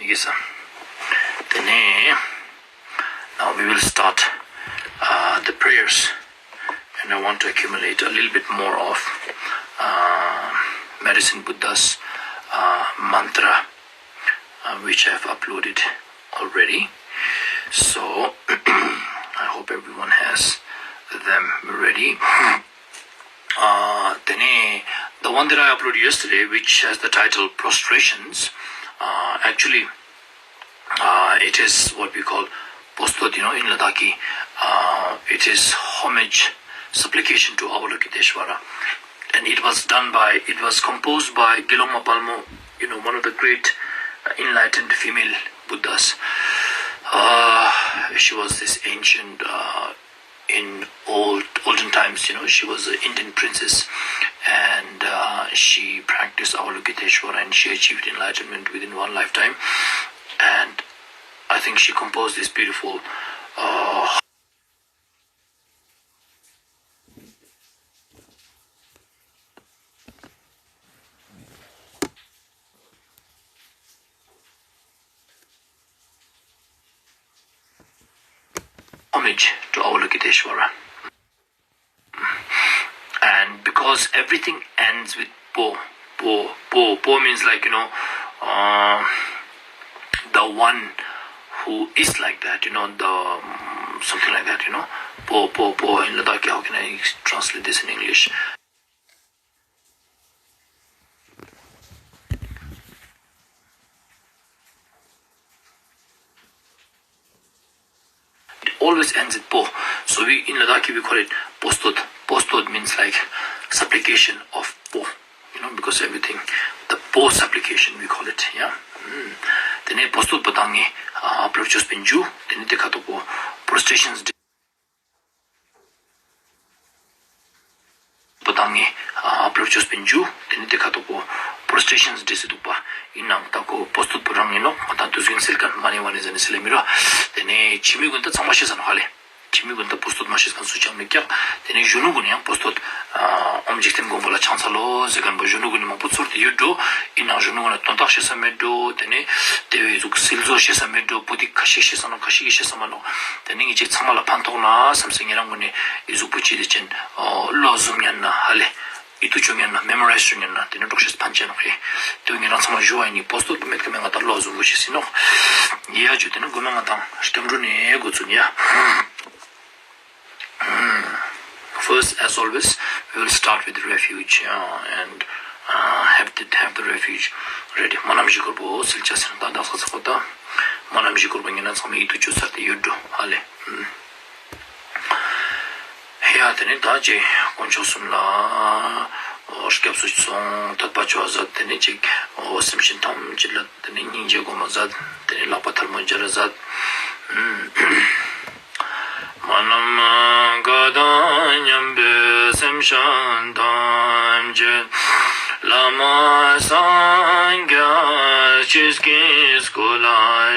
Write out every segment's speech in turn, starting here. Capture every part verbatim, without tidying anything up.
Yes, sir. Then, eh, now we will start uh, the prayers, and I want to accumulate a little bit more of uh, Medicine Buddha's uh, mantra, uh, which I have uploaded already. So, I hope everyone has them ready. Uh, then, eh, the one that I uploaded yesterday, which has the title Prostrations, uh, actually, uh, it is what we call Postot, you know, in Ladakhi. Uh, it is homage, supplication to Avalokiteshvara. And it was done by, it was composed by Gelongma Palmo, you know, one of the great uh, enlightened female Buddhas. Uh, she was this ancient uh, in old olden times, you know, she was an Indian princess, and uh, she practiced Avalokiteshvara, and she achieved enlightenment within one lifetime. And I think she composed this beautiful uh, homage to Avalokiteshvara. And because everything ends with po, po, po, po means, like, you know, uh, the one who is like that, you know, the um, something like that, you know. Po, po, po in Ladakhi, how can I translate this in English? It always ends with po. So we in Ladakhi we call it postot. Postot means, like, supplication of po. You know, because everything, the po supplication we call it. Yeah. Mm. Then postot padangi, uh, approaches pinju. Then te kato po prostrations. པོ་དང་ངས་ཨ་པྲོ་ཅོས་པིན་ཇུ། དེ་ནས་དེ་ཁ་ཐོག་པོ་པྲོ་སི་ཊེ་ཤན་འདྲེས་སུ་འདུག་པ། ཡིན་ནའང་ད་ཁོ་པོ་སྟོད་པོ་རང་ཡིན་ནོ། ང་དང་དུས་རྒྱུན་སེལ་མཁན་མ་ནི་བ་ནི་ཟ་ནི་སེ་ལེ་མི་ར། དེ་ནས་ཁྱིམ་མི་ཀུན་ད་ཚང་མ་ཤེས་ས་ནོ་ཧ་ལེ། ཁྱིམ་མི་ཀུན་ད་པོ་སྟོད་མ་ཤེས་མཁན་སུ་ཅང་མི་སྐྱག་དེ་ནས་གཞོན་ནུ་ཀུན་ཡང་པོ་སྟོད་ཨ་ཨོམ་འཇིག་རྟེན་མགོན་པོ་ལ་ཕྱག་འཚལ་ལོ་ཟེར་མཁན་པོ་གཞོན་ནུ་ཀུན་ནི་མང་པོ་ཚོར་ཏེ་ཡོད་འགྲོ། ཡིན་ནའང་གཞོན་ནུ་ཀུན་ལ་དོན་དག་ཤེས་ས་མེད་འགྲོ། དེ་ནས་དེ་བས་ཟུག་སིལ་ཟོ་ཤེས་ས་མེད་འགྲོ། པོ་ཏི་ཁ་ཤས་ཤེས་ས་ནོ་ཁ་ཤས་ཀྱི་ཤེས་ས་མ་ནོ། དེ་ནས་ངེད་ཅིག་ཚང་མ་ལ་ཕན་ཐོགས་ན་བསམ་སེ་ངེད་རང་ཀུན་ནས་ཨི་ཟུག་པོ་ཅི་དེ་ཅན་ཨོ་ལོ་ཟུམ་ཉན་ན་ཧ་ལེ། ཡིད་དུ་ཆུ་ཉན་ན་མེ་མོ་རའི་ཟི་ཆུ་ཉན་ན་དེ་ནི་འགྲོགས་ཤེས་ཕན་ཆེ་ནོ་ཧེ། དེ་བས་ངེད་རང་ཚང་མ་ཞུ་བ་ཡིན་ནི་པོ་སྟོད་པོ་མེད་ཀ་མེད་ང་ད་ལོ་ཟུམ་པོ་ཤེས་སི་ནོ། ཡ་ཇུ་དེ་ནི་དགོས་མེད་ང་དང་སྐྱབས་འགྲོ་ནས་འགོ་ཚུགས་ཡ། First, as always, we will start with the refuge uh, and uh, have the have the refuge ready. མ་ནམ་ཞིག་གོར་པོ་སིལ་ཆ་སེར་ད་དག་ས་ཚ་པོ་ད། མ་ནམ་ཞིག་གོར་པོ་ངེད་རང་ཚང་མ་ཡིད་དུ་ཆུ་ཚར་ཏེ་ཡོད་འགྲོ་ཧ་ལེ། ཡ་དེ་ནས་ད་ཅེ་དཀོན་མཆོག་གསུམ་ལ་སྐྱབས་སུ་སོང་དད་པ་ཆོས་མཛད། དེ་ནས་ཅིག་སེམས་ཅན་ཐམས་ཅད་ལ་དེ་ནས་སྙིང་རྗེ་སྒོམ་མཛད། དེ་ནས་ལག་པ་ཐལ་མོ་སྦྱར་མཛད། མ་ནམ་མ་ག་དང་མཉམ་པའི་སེམས་ཅན་ཐམས་ཅད་བླ་མ་སངས་རྒྱས་ཀྱི་སྐུ་ལ་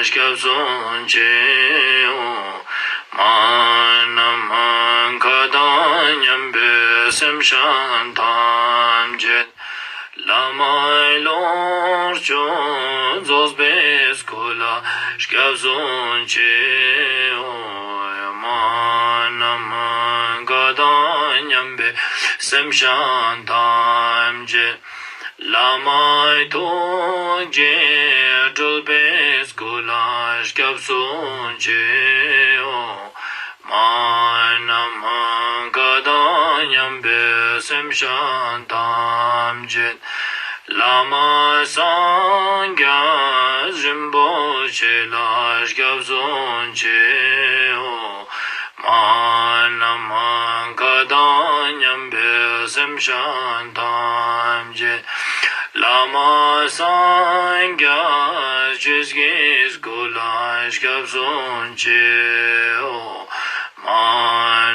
སྐྱབས་སུ་མཆིའོ། མ་ནམ་མ་ག་དང་མཉམ་པའི་སེམས་ཅན་ཐམས་ཅད་བླ་མའི་ལོངས་སྤྱོད་རྫོགས་པའི་སྐུ་ལ་སྐྱབས་སུ་མཆིའོ། མ་ནམ་མ་ག་དང་མཉམ་པའི་སེམས་ཅན་ཐམས་ཅད་བླ་མའི་ཐུགས་རྗེས་སྤྲུལ་པའི་སྐུ་ལ་སྐྱབས་སུ་མཆིའོ། མ་ནམ་མ་ག་དང་མཉམ་པའི་སེམས་ཅན་ཐམས་ཅད་བླ་མ་སངས་རྒྱས་རིན་པོ་ཆེ་ལ་སྐྱབས་སུ་མཆིའོ། མ་ནམ་མ་ག་དང་མཉམ་པའི་སེམས་ཅན་ཐམས་ཅད་བླ་མ་སངས་རྒྱས་ཆོས་ཀྱི་སྐུ་ལ་སྐྱབས་སུ་མཆིའོ། མ་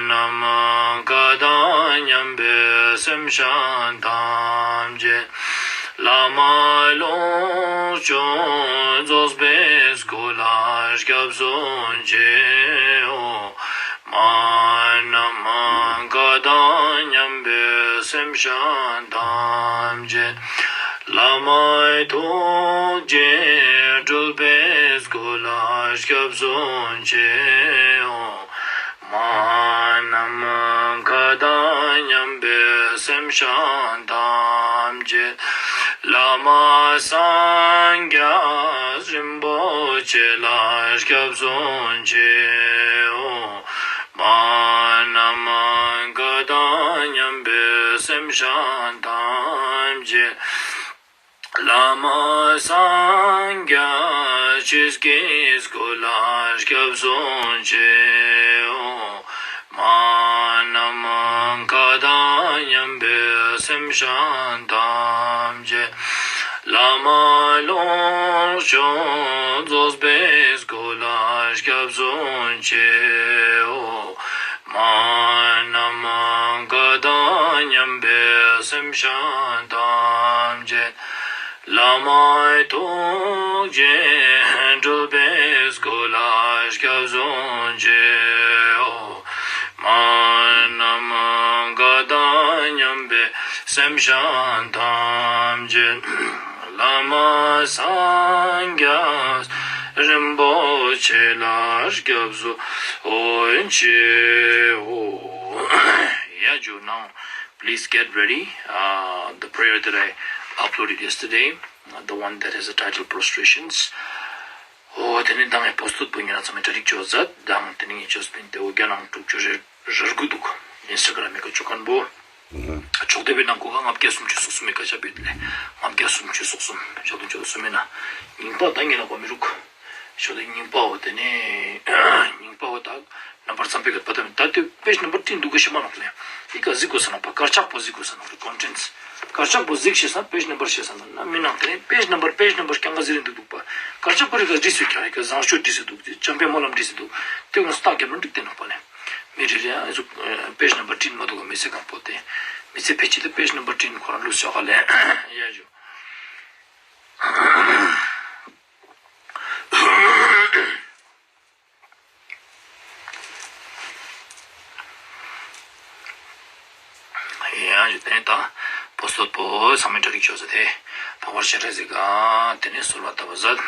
ནམ་མ་ག་དང་མཉམ་པའི་སེམས་ཅན་ཐམས་ཅད་བླ་མ་ལོངས་སྤྱོད་རྫོགས་པའི་སྐུ་ལ་སྐྱབས་སུ་མཆིའོ། མ་ནམ་མ་ག་དང་མཉམ་པའི་སེམས་ཅན་ཐམས་ཅད་བླ་མའི་ཐུགས་རྗེས་སྤྲུལ་པའི་ ལ་སྐྱབས་སུ་མཆིའོ། མ་ནམ་མཁའ་དང་མཉམ་པའི་སེམས་ཅན་ཐམས་ཅད། བླ་མ་སངས་རྒྱས་རིན་པོ་ཆེ་ལ་སྐྱབས་སུ་མཆིའོ། མ་ནམ་མཁའ་དང་མཉམ་པའི་སེམས་ཅན་ཐམས་ཅད། བླ་མ་སངས་རྒྱས་ཆོས་ཀྱི་སྐུ་ལ་སྐྱབས་སུ་མཆིའོ། མ་ནམ་མཁའ་དང་མཉམ་པའི་སེམས་ཅན་ཐམས་ཅད། བླ་མ་ལོངས་སྤྱོད་རྫོགས་པའི་སྐུ་ལ་སྐྱབས་སུ་མཆིའོ། མ་ནམ་མཁའ་དང་མཉམ་པའི་སེམས་ཅན་ཐམས་ཅད། བླ་མ་ཐུགས་རྗེ་གྲུབ་པའི་སྐུ་ལ་སྐྱབས་སུ་མཆིའོ། མ་ནམ་མཁའ་དང་མཉམ་པའི་སེམས་ཅན་ཐམས་ཅད། བླ་མ་སངས་རྒྱས་རིན་པོ་ཆེ་ལ་སྐྱབས་སུ་འོ་མཆིའོ། Yeah, Joe, now please get ready. Uh, the prayer that I uploaded yesterday, uh, the one that has the title Prostrations. ཨོ་དེ་ནས་ད་ངས་པོ་སྟོད་པོ་ཉིན་ར་ཚང་མས་གྲ་སྒྲིག་བྱོས་ཟེར་དང་དེ་ནས་ངས་བྱོས་པིན་དེ་འོ་རྒྱ་ནང་དྲུག་ཅུ་རེ་རེ་དགུ་འདུག་ཨིན་སི་ཊ་གྷ་རམ་མི་ཀ་ཅོ་ཁན་པོ། ཕྱོགས་དེ་བའི་ནང་ཁོ་ག་ལྔ་བརྒྱ་སུམ་ཅུ་སོ་གསུམ་མི་ཀ་ཆ་བེད་ལེ། ལྔ་བརྒྱ་སུམ་ཅུ་སོ་གསུམ་ཕྱོགས་དུ་ཅོ་སུམ་མི་ན། ཉིན་པ་ད་ངེད་ལ་པ་མི་རུག་ཕྱོགས་དེ་ཉིན་པ་འོ་དེ་ནས་ཉིན་པ་འོ་ད་ནམ་བར་ཙམ་པའི་ག་པ་ད་ད་དེ་པེ་ཇི་ནམ་བར་བྲིས་འདུག་གི་ཤི་མ་ནོག་ལེ། ཡི་ག་གཟིགས་དགོས་ས་ན་པ་དཀར་ཆག་པོ་གཟིགས་དགོས་ས་ན་པ་ཀོན་ཊེན་ཊི། དཀར་ཆག་པོ་གཟིགས་ཤེས་ས་པེ་ཇི་ནམ་བར་ཤེས་ས་ན་ན་མི་ནང་དེ་ནས་པེ་ཇི་ནམ་བར་པེ་ཇི་ནམ་བར་རྐྱང་ག་གཟིགས་རིན་འདུག་འདུག་པ། དཀར་ཆག་པོ་རི་ག་བྲིས་སུ་ཁྱ་རེ་ག་བཟང་ཤོས་བྲིས་སུ་འདུག་དེ་ཅམ་པའི་སྨོན་ལམ་བྲིས་སུ་འདུག་དེ་ཀུན་སྟག་རྒྱབ་ན་འགྲིག་དེ་ནོག་པ་ལེ། མི་རེ་རེ་ཨ་ཟུག་པེ་ཇི་ནམ་བར་བྲིས་མ་འདུག་ག་མི་ཚེ་གང་པོ་དེ། མི་ཚེ་ཕལ་ཆེར་དེ་པེ་ཇི་ནམ་བར་བྲིས་ཁོ་རང་ལུས་ཤོག་ག་ལེ། ཡ་ཞུ། ཡང་ཡོད་དེ་ད་པོ་སྟོད་པོ་ཚང་མས་གྲ་སྒྲིག་བྱོས་ཟེར་ཏེ། འཕགས་པ་སྤྱན་རས་གཟིགས་ག་དེ་ནས་གསོལ་བ་བཏབ་པ་ཟེར།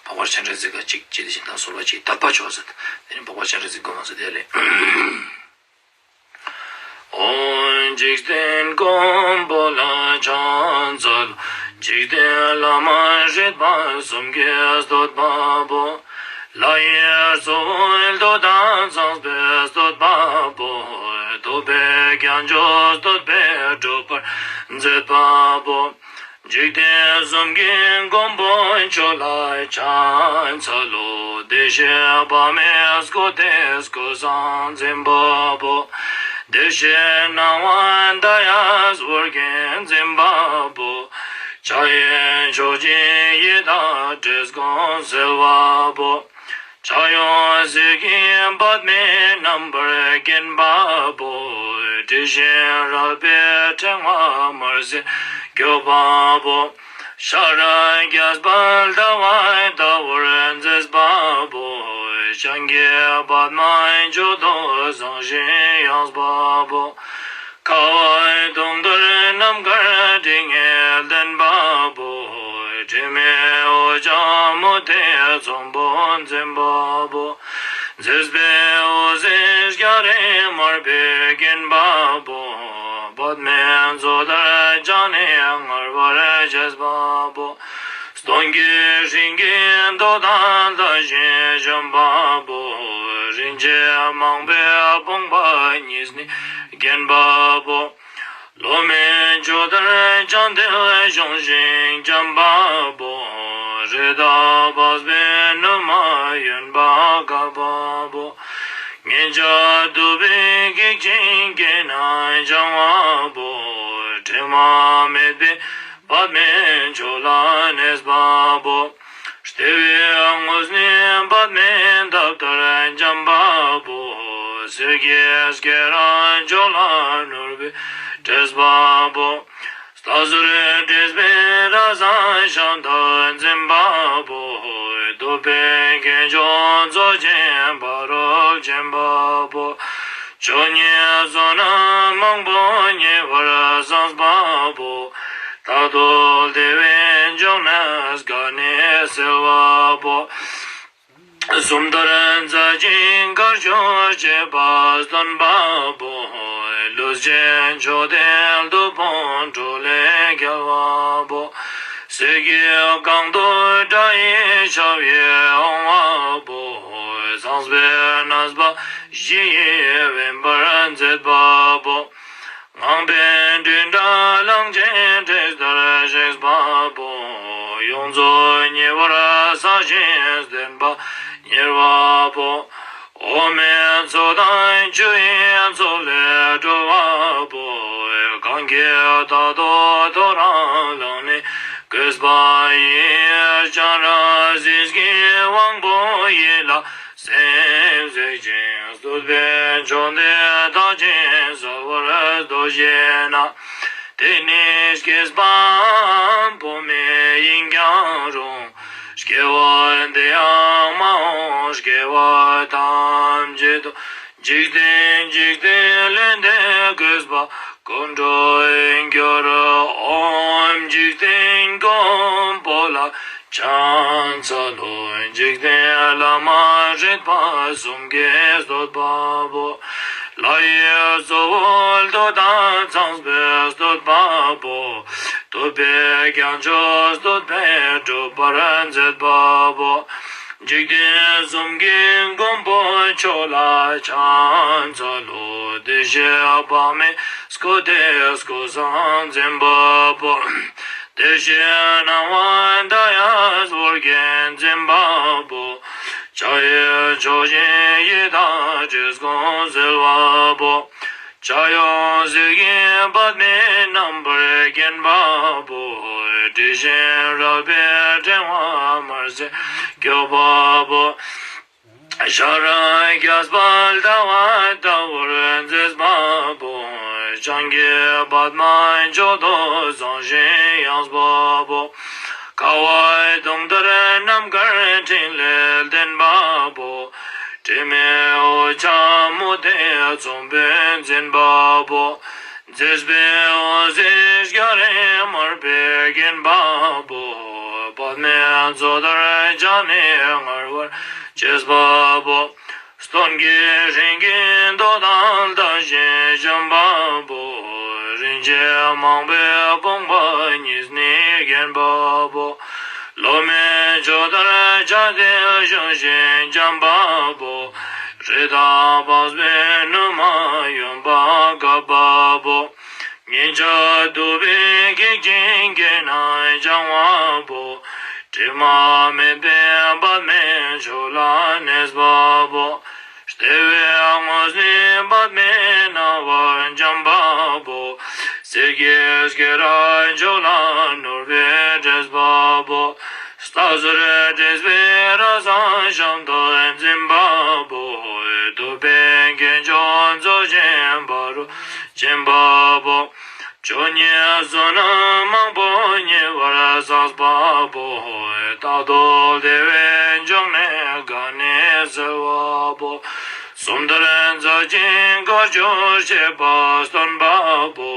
འཕགས་པ་སྤྱན་རས་གཟིགས་ག་གཅིག་བྱས་ཏེ་བཞིན་དང་གསོལ་བ་གཅིག་དག་པ་བྱོས་ཟེར། དེ་ནས་འཕགས་པ་སྤྱན་རས་གཟིགས་སྒོམ་ཟེར་ཏེ་ལེ། ཨོ་འཇིག་རྟེན་མགོན་པོ་ལ་ཕྱག་འཚལ་ལོ། འཇིག་རྟེན་བླ་མ་རིག་པ་གསུམ་གྱི་བསྟོད་པ་པོ། ལྷ་ཡི་གཙོ་བོ་འདོད་དང་ཚངས་པའི་བསྟོད་པ་པོ། ཐུབ་པའི་རྒྱན་མཆོག་བསྟོད་པས་སྒྲུབ་པར་མཛད་པ་པོ། འཇིག་རྟེན་གསུམ་གྱི་མགོན་པོ་མཆོག་ལ་ཕྱག་འཚལ་ལོ། བདེ་གཤེགས་དཔག་མེད་སྐུ་སྟེ་སྐུ་གསུམ་འཛིན་པ་པོ། བདེ་གཤེགས་སྣང་བ་མཐའ་ཡས་འོད་ཀྱིས་འཛིན་པ་པོ། ཕྱག་གཡས་མཆོག་སྦྱིན་ཡི་དྭགས་བཀྲེས་སྐོམ་སེལ་བ་པོ། ཕྱག་གཡོན་གསེར་གྱི་པདྨས་རྣམ་པར་བརྒྱན་པ་པོ། དྲི་ཞིམ་རལ་པའི་ཕྲེང་བ་དམར་སེར་གྱོན་པ་པོ། ཤ་ར་རྒྱས་པ་ཟླ་བ་ལྟ་བུར་མཛེས་པ་པོ། ཞིང་གི་པདྨ་འབྱུང་ལྡན་བཟང་ཞིང་ཡངས་པ་པོ། ཁ་བ་དུང་དཀར་ནམ་མཁར་དྲི་ངད་ལྡན་པ་པོ། དྲི་མེད་འོད་ཀྱང་མུ་ཏིག་ཚོམ་བུས་འཛིན་པ་པོ། མཛེས་པའི་འོད་ཟེར་སྐྱ་རེངས་དམར་པོས་བརྒྱན་པ་པོ། པདྨའི་མཛོད་ལྟར་བརྐྱངས་ནས་དངར་བར་བྱེད་པ་པོ། སྟོན་གྱི་སྤྲིན་གྱི་མདོག་དང་ལྡན་ཞིང་བཞོན་པ་པོ། རིན་ཆེན་མང་པོས་ཕོངས་པ་གཉིས་ནི་བརྒྱན་པ་པོ། ལོ་མའི་མཆོག་ལྟར་བརྐྱངས་ཏེ་གཞོན་ཞིང་འཇམ་པ་པོ། རི་དྭགས་ཕག་པའི་ནུ་མ་གཡོན་པ་བཀབ་པ་པོ། མཉེན་ཆས་བདུག་པའི་སྐད་ཅིག་གིས་ནི་བརྐྱང་བ་པོ། དྲི་མ་མེད་པའི་པདྨའི་མཆོག་ལ་གནས་པ་པོ། བདེ་བའི་དངོས་ནི་པདྨའི་འདབ་ལྟར་འཇམ་པ་པོ། གསེར་གྱི་སྐེ་རགས་མཆོག་ལ་ནོར་བུས་སྤྲས་པ་པོ། རྟ་ཟུར་བྲེས་པའི་ར་བཟང་ཞབས་ལྟ་འཛིན་པ་པོ། བདུག་པའི་སྐད་མཆོག་མཛོད་ཆེན་ཕ་རོལ་འཕྱན་པ་པོ། ཆོས་ཉིད་བསོད་ནམས་མང་པོ་ཉེ་བར་བསམས་པ་པོ། རྟག་ཏུ་བདེ་བའི་འབྱུང་གནས་དགའ་ནི་སེལ་བ་པོ། གསུམ་ལྟར་མཛད་ཅིང་དཀར་ཕྱོགས་བྱེད་པ་སྟོན་པ་པོ། ལུས་ཅན་མཆོག་ལྡན་སྟོབས་དཔུང་སྒྲོག་ལས་རྒྱལ་བ་པོ། གསེར་གྱི་སྒང་དུ་དགྲ་ཡི་ཞབས་ཀྱིས་འོང་བ་པོ། ཚངས་པའི་གནས་པ་བཞི་ཡིས་དབེན་པར་མཛད་པ་པོ། ངང་པའི་སྤྲིན་བྲལ་གླང་ཆེན་འཁྲིགས་ལྟར་གཤེགས་པ་པོ། ཡོངས་རྫོགས་ཉེ་བར་གསལ་ཞིང་བརྟན་པ་ཉེར་བ་པོ། འོ་མའི་མཚོ་དང་ཆུ་ཡི་མཚོ་ལས་སྒྲོལ་བ་པོ། གང་གིས་རྟག་ཏུ་ཐོ་རངས་ལངས་ནས་བཀོད་པ་ཡི། སྤྱན་རས་གཟིགས་ཀྱི་དབང་པོ་ཡིད་ལ་སེམས་གཟིགས་ཤིང་། བསྟོད་པའི་མཆོག་འདི་དག་ཅིང་གསལ་བར་འདུ་ཤེས་ན། དེ་ནི་སྐྱེས་པ་ཕོ་མོ་ཡིན་ཀྱང་རུང་། སྐྱེ་བ་འདི་ཡང་མ་འོངས་སྐྱེ་བ་ཐམས་ཅད་དུ། འཇིག་རྟེན་འཇིག་རྟེན་ལས་འདས་གོས་པ་ཀུན་འགྲོ་འགྱུར། ཨོཾ་འཇིག་རྟེན་མགོན་པོ་ལ་ཕྱག་འཚལ་ལོ། འཇིག་རྟེན་བླ་མ་རིག་པ་གསུམ་གྱི་བསྟོད་པ་པོ། ལྷ་ཡི་གཙོ་བོ་བློ་དང་ཚངས་པའི་བསྟོད་པ་པོ། བསྟོད་པའི་རྒྱན་མཆོག་བསྟོད་པས་སྒྲུབ་པར་མཛད་པ་པོ། འཇིག་རྟེན་གསུམ་གྱི་མགོན་པོ་མཆོག་ལ་ཕྱག་འཚལ་ལོ། བདེ་གཤེགས་དཔག་མེད་སྐུ་སྟེ་སྐུ་གསུམ་འཛིན་པ་པོ། བདེ་གཤེགས་སྣང་བ་མཐའ་ཡས་ཨོ་རྒྱན་འཛིན་པ་པོ། ཕྱག་གཡས་མཆོག་སྦྱིན་ཡི་དྭགས་བཀྲེས་སྐོམ་སེལ་བ་པོ། ཕྱག་གཡོན་གཟིག་གི་པདྨས་རྣམ་པར་བརྒྱན་པ་པོ། དྲི་ཞིམ་རལ་པའི་ཕྲེང་བ་དམར་སེར་སྐྱོགས་པ་པོ། ཤ་ར་རྒྱས་པ་ཟླ་བ་ལྟ་བུར་མཛེས་པ་པོ། སྤྱན་གྱི་པདྨ་མཆོག་ཏུ་བཟང་ཞིང་ཡངས་པ་པོ། ཁ་བའི་དུང་ལྟར་རྣམ་དཀར་འཕྲིན་ལས་ལྡན་པ་པོ། དྲི་མེད་འོད་ཆགས་མུ་ཏིག་ཚོམ་བུས་འཛིན་པ་པོ། མཛེས་པའི་འོད་ཟེར་སྐྱ་རེངས་དམར་པོས་བརྒྱན་པ་པོ། པདྨའི་མཚོ་ལྟར་འཇའ་ནི་མངར་བར་བཅས་པ་པོ། སྟོན་ཀའི་སྲིན་གྱི་མདོག་དང་ལྡན་ཞིང་བཞད་པ་པོ། རིན་ཆེན་མང་པོས་ཕོངས་པ་ཉིད་ནི་བརྒྱན་པ་པོ། ལོ་མའི་མཆོག་ལྟར་ཆ་ལྡན་བཞད་ཞིང་འཇམ་པ་པོ། རི་དྭགས་ཕག་པའི་ནུ་མ་གཡོན་པ་བཀབ་པ་པོ། ཉིན་ཞག་གདུག་པའི་གེགས་ཀྱིས་བརྒྱལ་ན་སྦྱང་བ་པོ། དྲི་མ་མེད་པའི་པདྨའི་མཆོག་ལ་གནས་པ་པོ། ལྟེ་བའི་ངོས་ནི་པདྨའི་སྣང་བ་འཇམ་པ་པོ། གསེར་གྱི་སྐེ་རགས་མཆོག་ལ་ནོར་བུས་སྤྲས་པ་པོ། རྟ་ཟུར་བྲེས་པའི་ར་བཟང་ཞབས་ཏོག་འཛིན་པ་པོ། གདུག་པའི་གེགས་མཆོག་རྫོགས་ཤིང་ཕ་རོལ་ཕྱིན་པ་པོ། ཆོས་ཉིད་བསོད་ནམས་མང་པོ་ཉེ་བར་བསགས་པ་པོ། རྟག་ཏུ་བདེ་བའི་འབྱུང་གནས་དགའ་གནས་གསལ་བ་པོ། གསུམ་ལྟར་མཛད་ཅིང་དཀའ་སྤྱོད་བྱེད་པ་སྟོན་པ་པོ།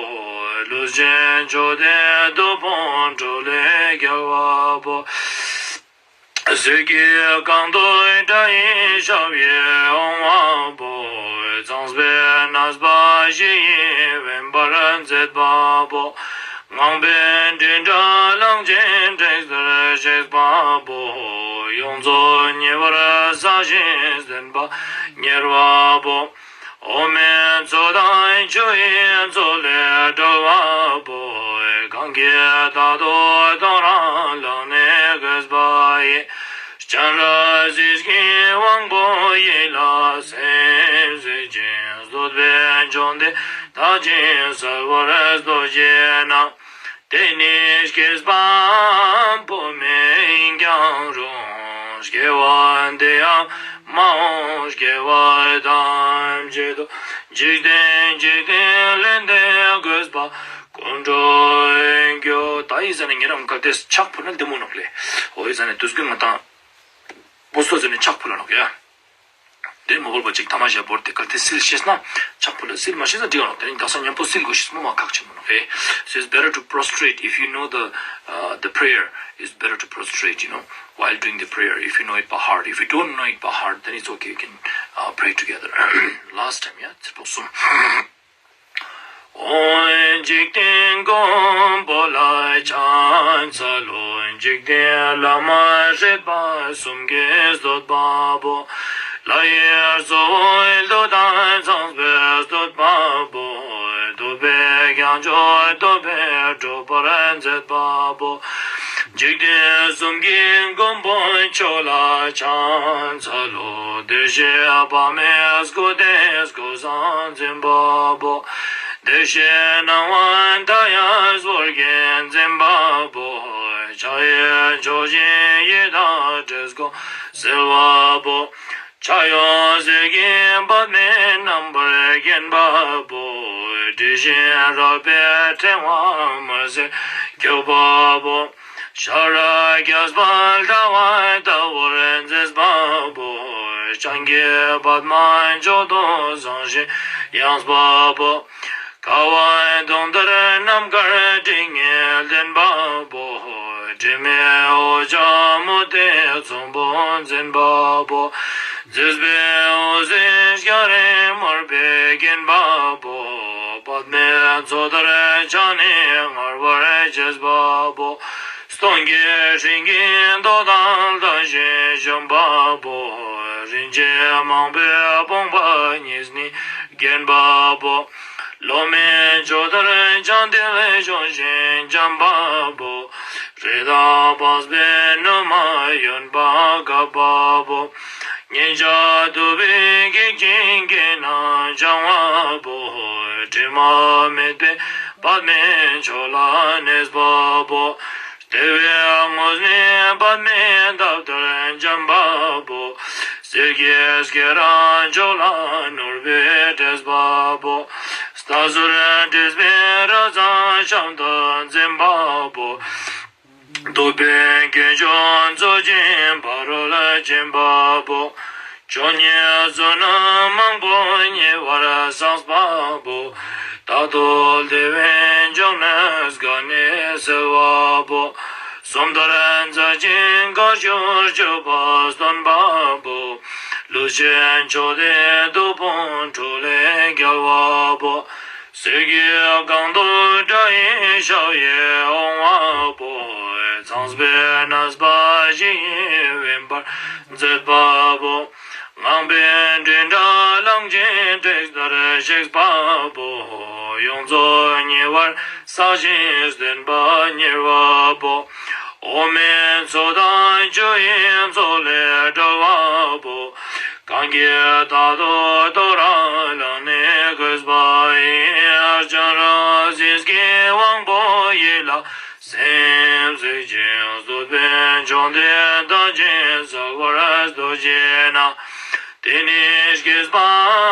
ལུས་ཅན་མཆོག་ལྡན་སྟོབས་དཔུང་སྒྲོག་ལས་རྒྱལ་བ་པོ། གསེར་གྱི་སྒང་དུ་དགྲ་ཡི་ཞབས་ཀྱིས་འོང་བ་པོ། ཚངས་པའི་གནས་པ་བཞི་ཡིས་དབེན་པར་མཛད་པ་པོ། ངང་པའི་སྤྲིན་བྲལ་གླང་ཆེན་འཁྲིགས་ལྟར་གཤེགས་པ་པོ། ཡོངས་རྫོགས་ཉེ་བར་གསལ་ཞིང་བརྟན་པ་ཉེར་བ་པོ། འོ་མའི་མཚོ་དང་ཆུ་ཡི་མཚོ་ལས་སྒྲོལ་བ་པོ། གང་གིས་རྟག་ཏུ་ཐོ་རངས་ལངས་ནས་བཀོད་པ་ཡི། སྤྱན་རས་གཟིགས་ཀྱི་དབང་པོ་ཡིད་ལ་སེམས་གཟིགས་ཤིང་། བསྟོད་པའི་མཆོག་འདི་དག་ཅིང་གསལ་བར་འདུ་ཤེས་ན། དེ་ནི་སྐྱེས་པ་ཕོ་མོ་ཡིན་ཀྱང་རུང་། སྐྱེ་བ་འདི་ཡང་མ་འོངས་སྐྱེ་བ་ཐམས་ཅད་དུ། འཇིག་རྟེན་འཇིག་རྟེན་ལས་འདས་གོས་པ་ཀུན་འགྲོ་འགྱུར། ད་ཡིག་ཟ་ནས་ཉེ་རང་གལ་ཏེ་ཕྱག་ཕུལ་ན་བདེ་མོ་ནོག་ལེ། འོ་ཡིག་ཟ་ནས་དུས་ཀྱི་ང་དང་། པོ་སོ་ཟེར་ནས་ཕྱག་ཕུལ་ལ་ནོག་ཡ། དེ་མ་བོར་བ་ཅིག་ཐ་མ་ཞབས་བོར་ཏེ་གལ་ཏེ་སིལ་ཤེས་ན་ཕྱག་ཕུལ་ལ། སིལ་མ་ཤེས་ན་འགྲིག་ཡོང་ནོག་དེ་ནི་དག་ས་མཉམ་པོ་སིལ་དགོས་ཤེས་མོ་མ་ཁག་ཆེན་མོ་ནོག་ཨེ། So it's better to prostrate if you know the, uh, the prayer is better to prostrate, you know. while doing the prayer, if you know it by heart. If you don't know it by heart, then it's okay. You can uh, pray together. Last time, yeah, it's supposed to. ཨོ་འཇིག་རྟེན་མགོན་པོ་ལ་ཕྱག་འཚལ་ལོ། འཇིག་རྟེན་བླ་མ་སྲིད་པ་གསུམ་གྱི་བསྟོད་པ་པོ། ལྷ་ཡི་གཙོ་བོ་ཏུ་དང་ཚངས་པའི་བསྟོད་པ་པོ། ཐུབ་པའི་རྒྱལ་མཆོག་ཐུབ་པས་སྒྲུབ་པར་མཛད་པ་པོ། འཇིག་རྟེན་གསུམ་གྱི་མགོན་པོ་མཆོག་ལ་ཕྱག་འཚལ་ལོ། བདེ་གཤེགས་དཔག་མེད་སྐུ་སྟེ་སྐུ་བཟང་འཛིན་པ་པོ། བདེ་གཤེགས་སྣང་བ་མཐའ་ཡས་རོལ་གྱིས་འཛིན་པ་པོ། ཕྱག་གཡས་མཆོག་སྦྱིན་ཡི་དྭགས་བྲེས་སྐོང་གསོལ་བ་པོ། ཕྱག་གཡོན་གསེར་གྱི་པདྨས་རྣམ་པར་བརྒྱན་པ་པོ། དྲི་ཞིམ་རོལ་པའི་ཕྲེང་བ་དམར་སེར་འཁྱུག་པ་པོ། ཤ་ར་རྒྱས་པ་ལྟ་བ་ལྟ་བུར་མཛེས་པ་པོ། སྤྱན་གྱི་པདྨ་མཆོག་ཏུ་བཟང་ཞིང་ཡངས་པ་པོ། ཁ་བ་དུང་ལྟར་རྣམ་དཀར་དྲི་ངད་ལྡན་པ་པོ། དྲི་མེད་འོད་ཆགས་མུ་ཏིག་ཚོམ་བུ་འཛིན་པ་པོ། མཛེས་པའི་འོད་ཟེར་སྐྱ་རེངས་མར་པས་བརྒྱན་པ་པོ། པདྨའི་མཚོ་ལྟར་ཕྱག་ནི་མངར་བར་བྱེད་པ་པོ། སྟོན་གྱི་སྤྲིན་གྱི་མདོག་དང་ལྡན་ཞིང་བཞོན་པ་པོ། རིན་ཆེན་མང་པོའི་དཔུང་པ་གཉིས་ནི་བརྒྱན་པ་པོ། ལོ་མའི་མཆོག་ལྟར་ཕྱག་མཐིལ་གཞོམ་ཞིང་འཇམ་པ་པོ། རི་དྭགས་ཕག་པའི་ནུ་མ་གཡོན་པ་བཀབ་པ་པོ། སྙན་ཆ་ཐུབ་པའི་སྐད་ཅིག་གིས་ནང་བྱང་བ་པོ། དྲི་མ་མེད་པའི་པདྨའི་མཆོག་ལ་གནས་པ་པོ། བདེ་བའི་ངོས་ནས་པདྨའི་འདབ་ལྟར་འཇམ་པ་པོ། གསེར་གྱི་སྐེ་རགས་མཆོག་ལ་ནོར་བུས་སྤྲས་པ་པོ། རྟ་ཟུར་བྲེས་པའི་རྭ་ཚང་ཤམ་ཐབས་འཛིན་པ་པོ། ཐུབ་པའི་སྐྱེས་མཆོག་མཚོ་ཆེན་ཕ་རོལ་ཕྱིན་པ་པོ། མཆོག་བརྙེས་བསོད་ནམས་མང་པོ་ཉེ་བར་བསགས་པ་པོ། རྟག་ཏུ་བདེ་བའི་འབྱུང་གནས་ག་ནས་སེལ་བ་པོ། སུམ་མདོར་མཛད་ཅིང་དཀའ་སྤྱོད་སྤྱོད་པ་སྟོན་པ་པོ། ལུས་ཅན་མཆོག་ལྡན་སྟོབས་དཔུང་འཕྲོག་ལས་རྒྱལ་བ་པོ། གསེར་གྱི་སྒང་དུ་སྒྲ་ཡི་ཤ་ཡི་འོང་བ་པོ། ཚངས་པའི་གནས་པ་བཞི་ཡི་དབེན་པར་མཛད་པ་པོ། ངང་པའི་འདྲེན་སྒྲ་གླང་ཆེན་དྲེགས་ལྟར་གཤེགས་པ་པོ། ཡོངས་རྫོགས་ཉེ་བར་བསགས་ཤིང་བརྟན་པ་གཉེར་བ་པོ། འོ་མའི་མཚོ་དང་ཆུ་ཡི་མཚོ་ལས་སྒྲོལ་བ་པོ། གང་གིས་རྟག་ཏུ་ཐོ་རངས་ལངས་ནས་བཀོད་པ་ཡི། སྤྱན་རས་གཟིགས་ཀྱི་དབང་པོ་ཡིད་ལ་སེམས་གཟིགས་ཤིང་བསྟོད་པའི་མཆོག་ལྡན་བདག་ཅག་གསལ་བར་བསྟོད་ཅེ་ན། དེ་ནི་སྐྱེས་པ་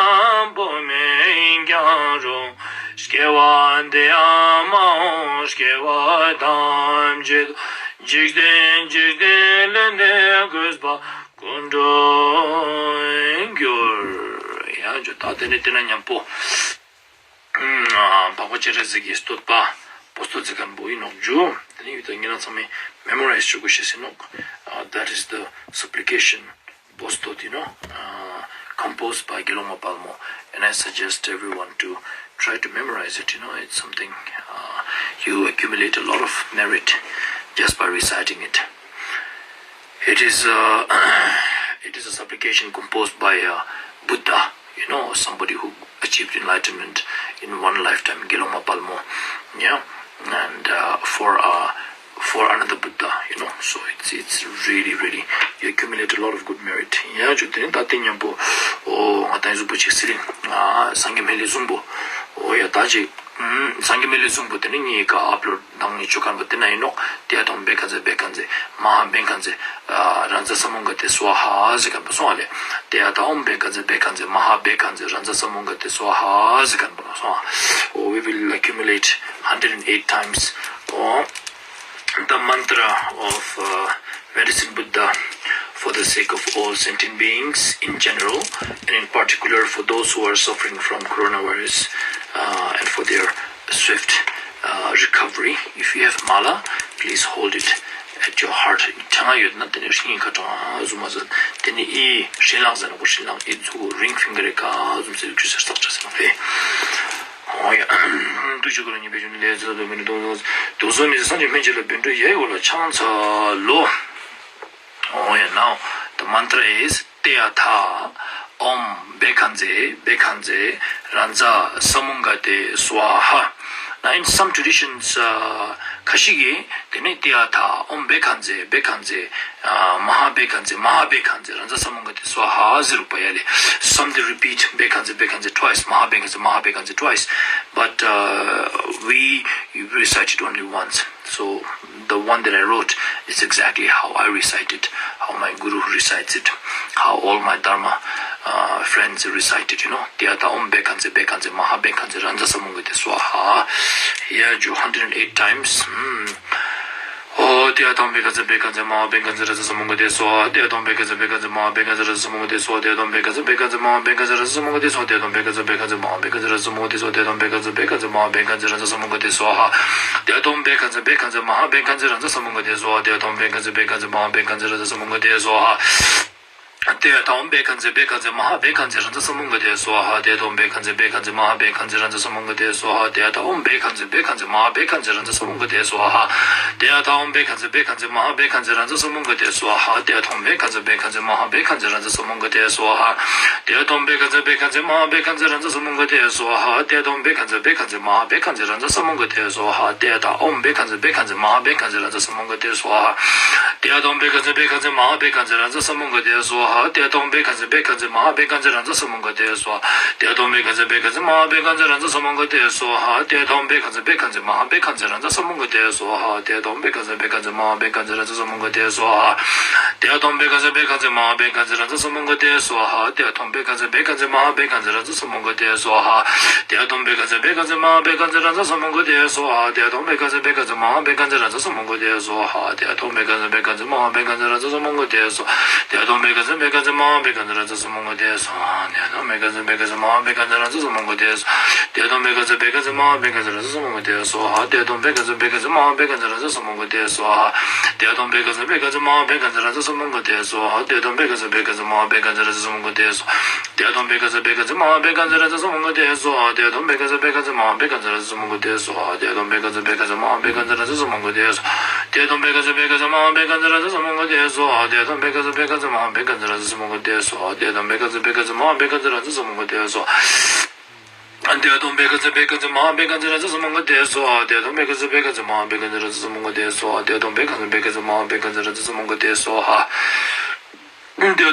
བུད་མེད་ཡིན་ཀྱང་རུང་། སྐྱེ་བ་འདི་ཡང་མ་འོངས་སྐྱེ་བ་ཐམས་ཅད་དུ། འཇིག་རྟེན་འཇིག་རྟེན་ལས་འདས་གོས་པ་ཀུན་འགྲུབ་འགྱུར། ཡང་བརྗོད། ད་དེ་ནས་དེ་ན་མཉམ་པོ། ཨ། འཕགས་པ་སྤྱན་རས་གཟིགས་ཀྱི་བསྟོད་པ་པོ་བསྟོད་ཟེར་མཁན་པོ་ཡིན་ནོག་ཇུ། དེ་ནས་ཡོད་དོ་ངེད་རང་ཚང་མས་memorize་བྱེད་དགོས་ཤེས་ཡིན་ནོག That is the supplication པོ་བསྟོད་ཡིན་ནོག Composed by Gelongma Palmo, and I suggest everyone to try to memorize it. You know, it's something uh, you accumulate a lot of merit just by reciting it. It is uh, it is a supplication composed by a Buddha, you know, somebody who achieved enlightenment in one lifetime, Gelongma Palmo, yeah, and uh, for uh, for another Buddha, you know. So it's it's really really you accumulate a lot of good merit. Yeah, ཇུ་དེ་ནི་ད་དེ་མཉམ་པོ། ཨོ། ང་ད་ཡིན་གཟུགས་པོ་ཅིག་སི་རིང་། ཨ། སངས་རྒྱས་མི་ལས་གཟུངས་པོ། ཨོ་ཡ་ད་ཅིག་ཨུམ། སངས་རྒྱས་མི་ལས་གཟུངས་པོ་དེ་ནི་ངའི་ཀ་ཨབ་ལོཌ་བཏང་ནས་ཆོ་མཁན་པོ་དེ་ན་ཡིན་ནོག་དེ་ཡ་ད་ཨོཾ་བྷཻ་ཥ་ཛྱེ་བྷཻ་ཥ་ཛྱེ། མ་ཧཱ་བྷཻ་ཥ་ཛྱེ། ཨ། རཱ་ཛ་ས་མུདྒ་ཏེ་སྭཱ་ཧཱ་ཟེར་མཁན་པོ་སོང་བ་ལས། དེ་ཡ་ད་ཨོཾ་བྷཻ་ཥ་ཛྱེ་བྷཻ་ཥ་ཛྱེ། མ་ཧཱ་བྷཻ་ཥ་ཛྱེ། རཱ་ཛ་ས་མུདྒ་ཏེ་སྭཱ་ཧཱ་ཟེར་མཁན་པོ་སོང་བ། Oh, we will accumulate hundred and eight times. Oh, the mantra of uh, medicine Buddha for the sake of all sentient beings in general, and in particular for those who are suffering from coronavirus uh, and for their swift uh, recovery. If you have mala, please hold it at your heart. བྱང་ཡོད་ན་དེ་ནི་ཤིང་ཁ་གྲང་བཟུང་མ་ཟིན། དེ་ནི་ཨི་ཧྲིན་ལག་ཟེར་ན་གོ་ཧྲིན་ལག་ཨི་ཛུ་རིང་ཕིང་གར་ག་བཟུང་ཟེར་རྒྱུ་ཟེར་ཙག་ཆ་ཟེར་ན་ཕེ། འོ་ཡ། འདུ་ཤེས་ཀུན་ལ་ཉེས་པའི་གཞུང་ལས་ཚོགས་དུ་མི་ནི་དུང་དུང་དུང་སོ་མི་ཟེར་སངས་རྒྱས་སྨན་བྱེད་ལ་བཻ་ཌཱུརྱ་ཡི་འོག་ལ་ཕྱག་འཚལ་ལོ། Oh yeah, now the mantra is Teyatha Om Bekhandze Bekhandze Ranza Samungate Swaha. Now in some traditions, uh, ཁ་ཤས་ཀྱིས་དེ་ནས་ཏེ་ཡ་ཐ་ཨོམ་བེ་ཁན་ཛེ་བེ་ཁན་ཛེ་ཨ་མ་ཧ་བེ་ཁན་ཛེ་མ་ཧ་བེ་ཁན་ཛེ་རཱ་ཛ་ས་མུན་ག་དྷེ་སྭཱ་ཧཱ་ཟེར་རུག་པ་ཡ་ལེ། Some they repeat བེ་ཁན་ཛེ་བེ་ཁན་ཛེ་twice, མ་ཧ་བེ་ཁན་ཛེ་མ་ཧ་བེ་ཁན་ཛེ་twice. But uh, we recite it only once. So the one that I wrote is exactly how I recite it, how my guru recites it, how all my dharma uh, friends recite it, you know. ཏེ་ཡ་ཐ་ཨོམ་བེ་ཁན་ཛེ་བེ་ཁན་ཛེ་མ་ཧ་བེ་ཁན་ཛེ་རཱ་ཛ་ས་མུན་ག་དྷེ་སྭཱ་ཧཱ། Yeah, you hundred and eight times. Hmm. Oh, ཏེ་ཡ་ཐ་ཨོམ་བེ་ཁན་ཛེ་བེ་ཁན་ཛེ་མ་ཧ་བེ་ཁན་ཛེ་རཱ་ཛ་ས་མུན་ག་དྷེ་སྭཱ་ཧཱ། ཏེ་ཡ་ཐ་ཨོམ་བེ་ཁན་ཛེ་བེ་ཁན་ཛེ་མ་ཧ་བེ་ཁན་ཛེ་རཱ་ཛ་ས་མུན་ག་དྷེ་སྭཱ་ཧཱ། ཏེ་ཡ་ཐ་ཨོམ་བེ་ཁན་ཛེ་བེ་ཁན་ཛེ་མ་ཧ་བེ་ཁན་ཛེ་རཱ་ཛ་ས་མུན་ག་དྷེ་སྭཱ་ཧཱ། ཏེ་ཡ་ཐ་ཨོམ་བེ་ཁན་ཛེ་བེ་ཁན་ཛེ་མ་ཧ་བེ་ཁན་ཛེ་རཱ་ཛ་ས་མུན་ག་དྷེ་སྭཱ་ཧཱ། ཏེ་ཡ་ཐ་ཨོམ་བེ་ཁན་ཛེ་བེ་ཁན་ཛེ་མ་ཧ་བེ་ཁན་ཛེ་རཱ་ཛ་ས་མུན་ག་དྷེ་སྭཱ་ཧཱ། ཏེ་ཡ་ཐ་ཨོམ་བེ་ཁན་ཛེ་བེ་ཁན་ཛེ་མ་ཧ་བེ་ཁན་ཛེ་རཱ་ཛ་ས་མུན་ག་དྷེ་སྭཱ་ཧཱ། ཏེ་ཡ་ཐ་ཨོམ་བེ་ཁན་ཛེ་བེ་ཁན་ཛེ་མ་ཧ་བེ་ཁན་ཛེ་རཱ་ཛ་ས་མུན་ག་དྷེ་སྭཱ་ཧཱ། ཏེ་ཡ་ཐ་ཨོམ་བེ་ཁན་ཛེ་བེ་ཁན་ཛེ་མ་ཧ་བེ་ཁན་ཛེ་རཱ་ཛ་ས་མུན་ག་དྷེ་སྭཱ་ཧཱ། ཏེ་ཡ་ཐ་ཨོམ་བེ་ཁན་ཛེ་བེ་ཁན་ཛེ་མ་ཧ་བེ་ཁན་ཛེ་རཱ་ཛ་ས་མུན་ག་དྷེ་སྭཱ་ཧཱ། ཏེ་ཡ་ཐ་ཨོམ་བེ་ཁན་ཛེ་བེ་ཁན་ཛེ་མ་ཧ་བེ་ཁན་ཛེ་རཱ་ཛ་ས་མུན་ག་དྷེ་སྭཱ་ཧཱ། ཏེ་ཡ་ཐ་ཨོམ་བེ་ཁན་ཛེ་བེ་ཁན་ཛེ་མ་ཧ་བེ་ཁན་ཛེ་རཱ་ཛ་ས་མུན་ག་དྷེ་སྭཱ་ཧཱ། ཏེ་ཡ་ཐ་ཨོམ་བེ་ཁན་ཛེ་བེ་ཁན་ཛེ་མ་ཧ་བེ་ཁན་ཛེ་རཱ་ཛ་ས་མུན་ག་དྷེ་སྭཱ་ཧཱ། ཏེ་ཡ་ཐ་ཨོམ་བེ་ཁན་ཛེ་བེ་ཁན་ཛེ་མ་ཧ་བེ་ཁན་ཛེ་རཱ་ཛ་ས་མུན་ག་དྷེ་སྭཱ་ཧཱ། ཏེ་ཡ་ཐ་ཨོམ་བེ་ཁན་ཛེ་བེ་ཁན་ཛེ་མ་ཧ་བེ་ཁན་ཛེ་རཱ་ཛ་ས་མུན་ག་དྷེ་སྭཱ་ཧཱ། ཏེ་ཡ་ཐ་ཨོམ་བེ་ཁན་ཛེ་བེ་ཁན་ཛེ་མ་ཧ་བེ་ཁན་ཛེ་རཱ་ཛ་ས་མུན་ག་དྷེ་སྭཱ་ཧཱ། ཏེ་ཡ་ཐ་ཨོམ་བེ་ཁན་ཛེ་བེ་ཁན་ཛེ་མ་ཧ་བེ་ཁན་ཛེ་རཱ་ཛ་ས་མུན་ག་དྷེ་སྭཱ་ཧཱ། ཏེ་ཡ་ཐ་ཨོམ་བེ་ཁན་ཛེ་བེ་ཁན་ཛེ་མ་ཧ་བེ་ཁན་ཛེ་རཱ་ཛ་ས་མུན་ག་དྷེ་སྭཱ་ཧཱ། ཏེ་ཡ་ཐ་ཨོམ་བེ་ཁན་ཛེ་བེ་ཁན་ཛེ་མ་ཧ་བེ་ཁན་ཛེ་རཱ་ཛ་ས་མུན་ག་དྷེ་སྭཱ་ཧཱ། ཏེ་ཡ་ཐ་ཨོམ་བེ་ཁན་ཛེ་བེ་ཁན་ཛེ་མ་ཧ་བེ་ཁན་ཛེ་རཱ་ཛ་ས་མུན་ག་དྷེ་སྭཱ་ཧཱ། ཏེ་ཡ་ཐ་ཨོམ་བེ་ཁན་ཛེ་བེ་ཁན་ཛེ་མ་ཧ་བེ་ཁན་ཛེ་རཱ་ཛ་ས་མུན་ག་དྷེ་སྭཱ་ཧཱ། ཏེ་ཡ་ཐ་ཨོམ་བེ་ཁན་ཛེ་བེ་ཁན་ཛེ་མ་ཧ་བེ་ཁན་ཛེ་རཱ་ཛ་ས་མུན་ག་དྷེ་སྭཱ་ཧཱ། ཏེ་ཡ་ཐ་ཨོམ་བེ་ཁན་ཛེ་བེ་ཁན་ཛེ་མ་ཧ་བེ་ཁན་ཛེ་རཱ་ཛ་ས་མུན་ག་དྷེ་སྭཱ་ཧཱ། ཏེ་ཡ་ཐ་ཨོམ་བེ་ཁན་ཛེ་བེ་ཁན་ཛེ་མ་ཧ་བེ་ཁན་ཛེ་རཱ་ཛ་ས་མུན་ག་དྷེ་སྭཱ་ཧཱ། ཏེ་ཡ་ཐ་ཨོམ་བེ་ཁན་ཛེ་བེ་ཁན་ཛེ་མ་ཧ་བེ་ཁན་ཛེ་རཱ་ཛ་ས་མུན་ག་དྷེ་སྭཱ་ཧཱ། ཏེ་ཡ་ཐ་ཨོམ་བེ་ཁན་ཛེ་བེ་ཁན་ཛེ་མ་ཧ་བེ་ཁན་ཛེ་རཱ་ཛ་ས་མུན་ག་དྷེ་སྭཱ་ཧཱ། ཏེ་ཡ་ཐ་ཨོམ་བེ་ཁན་ཛེ་བེ་ཁན་ཛེ་མ་ཧ་བེ་ཁན་ཛེ་རཱ་ཛ་ས་མུན་ག་དྷེ་སྭཱ་ཧཱ། ཏེ་ཡ་ཐ་ཨོམ་བེ་ཁན་ཛེ་བེ་ཁན་ཛེ་མ་ཧ་བེ་ཁན་ཛེ་རཱ་ཛ་ས་མུན་ག་དྷེ་སྭཱ་ཧཱ། ཏེ་ཡ་ཐ་ཨོམ་བེ་ཁན་ཛེ་བེ་ཁན་ཛེ་མ་ཧ་བེ་ཁན་ཛེ་རཱ་ཛ་ས་མུན་ག་དྷེ་སྭཱ་ཧཱ། ཏེ་ཡ་ཐ་ཨོམ་བེ་ཁན་ཛེ་བེ་ཁན་ཛེ་མ་ཧ་བེ་ཁན་ཛེ་རཱ་ཛ་ས་མུན་ག་དྷེ་སྭཱ་ཧཱ། ཏེ་ཡ་ཐ་ཨོམ་བེ་ཁན་ཛེ་བེ་ཁན་ཛེ་མ་ཧ་བེ་ཁན་ཛེ་རཱ་ཛ་ས་མུན་ག་དྷེ་སྭཱ་ཧཱ། ཏེ་ཡ་ཐ་ཨོམ་བེ་ཁན་ཛེ་བེ་ཁན་ཛེ་མ་ཧ་བེ་ཁན་ཛེ་རཱ་ཛ་ས་མུན་ག་དྷེ་སྭཱ་ཧཱ། ཏེ་ཡ་ཐ་ཨོམ་བེ་ཁན་ཛེ་བེ་ཁན་ཛེ་མ་ཧ་བེ་ཁན་ཛེ་རཱ་ཛ་ས་མུན་ག་དྷེ་སྭཱ་ཧཱ། ཏེ་ཡ་ཐ་ཨོམ་བེ་ཁན་ཛེ་བེ་ཁན་ཛེ་མ་ཧ་བེ་ཁན་ཛེ་རཱ་ཛ་ས་མུན་ག་དྷེ་སྭཱ་ཧཱ། ཏེ་ཡ་ཐ་ཨོམ་བེ་ཁན་ཛེ་བེ་ཁན་ཛེ་མ་ཧ་བེ་ཁན་ཛེ་རཱ་ཛ་ས་མུན་ག་དྷེ་སྭཱ་ཧཱ། ཏེ་ཡ་ཐ་ཨོམ་བེ་ཁན་ཛེ་བེ་ཁན་ཛེ་མ་ཧ་བེ་ཁན་ཛེ་རཱ་ཛ་ས་མུན་ག་དྷེ་སྭཱ་ཧཱ། ཏེ་ཡ་ཐ་ཨོམ་བེ་ཁན་ཛེ་བེ་ཁན་ཛེ་མ་ཧ་བེ་ཁན་ཛེ་རཱ་ཛ་ས་མུན་ག་དྷེ་སྭཱ་ཧཱ། ཏེ་ཡ་ཐ་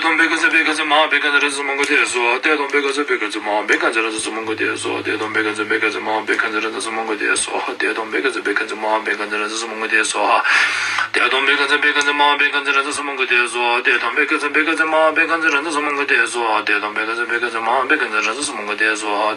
ཨོམ་བེ་ཁན་ཛེ་བེ་ཁན་ཛེ་མ་ཧ་བེ་ཁན་ཛེ་རཱ་ཛ་ས་མུན་ག་དྷེ་སྭཱ་ཧཱ། ཏེ་ཡ་ཐ་ཨོམ་བེ་ཁན་ཛེ་བེ་ཁན་ཛེ་མ་ཧ་བེ་ཁན་ཛེ་རཱ་ཛ་ས་མུན་ག་དྷེ་སྭཱ་ཧཱ། ཏེ་ཡ་ཐ་ཨོམ་བེ་ཁན་ཛེ་བེ་ཁན་ཛེ་མ་ཧ་བེ་ཁན་ཛེ་རཱ་ཛ་ས་མུན་ག་དྷེ་སྭཱ་ཧཱ། ཏེ་ཡ་ཐ་ཨོམ་བེ་ཁན་ཛེ་བེ་ཁན་ཛེ་མ་ཧ་བེ་ཁན་ཛེ་རཱ་ཛ་ས་མུན་ག་དྷེ་སྭཱ་ཧཱ། ཏེ་ཡ་ཐ་ཨོམ་བེ་ཁན་ཛེ་བེ་ཁན་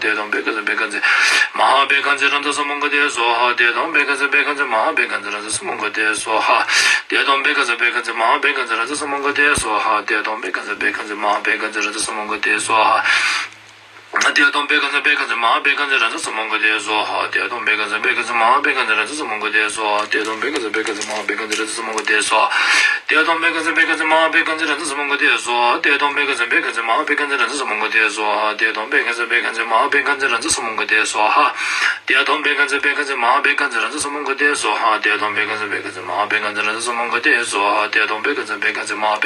ཛེ་མ་ཧ་བེ་ཁན་ཛེ་རཱ་ཛ་ས་མུན་ག་དྷེ་སྭཱ་ཧཱ། ཏེ་ཡ་ཐ་ཨོམ་བེ་ཁན་ཛེ་བེ་ཁན་ཛེ་མ་ཧ་བེ་ཁན་ཛེ་རཱ་ཛ་ས་མུན་ག་དྷེ་སྭཱ་ཧཱ། ཏེ་ཡ་ཐ་ཨོམ་བེ་ཁན་ཛེ་བེ་ཁན་ཛེ་མ་ཧ་བེ་ཁན་ཛེ་རཱ་ཛ་ས་མུན་ག་དྷེ་སྭཱ་ཧཱ། ཏེ་ཡ་ཐ་ཨོམ་བེ་ཁན་ཛེ་བེ་ཁན་ཛེ་མ་ཧ་བེ་ཁན་ཛེ་རཱ་ཛ་ས་མུན་ག་དྷེ་སྭཱ་ཧཱ། ཏེ་ཡ་ཐ་ཨོམ་བེ་ཁན་ཛེ་བེ་ཁན་ཛེ་མ་ཧ་བེ་ཁན་ཛེ་རཱ་ཛ་ས་མུན་ག་དྷེ་སྭཱ་ཧཱ། ཏེ་ཡ་ཐ་ཨོམ་བེ་ཁན་ཛེ་བེ་ཁན་ཛེ་མ་ཧ་བེ་ཁན་ཛེ་རཱ་ཛ་ས་མུན་ག་དྷེ་སྭཱ་ཧཱ། ཏེ་ཡ་ཐ་ཨོམ་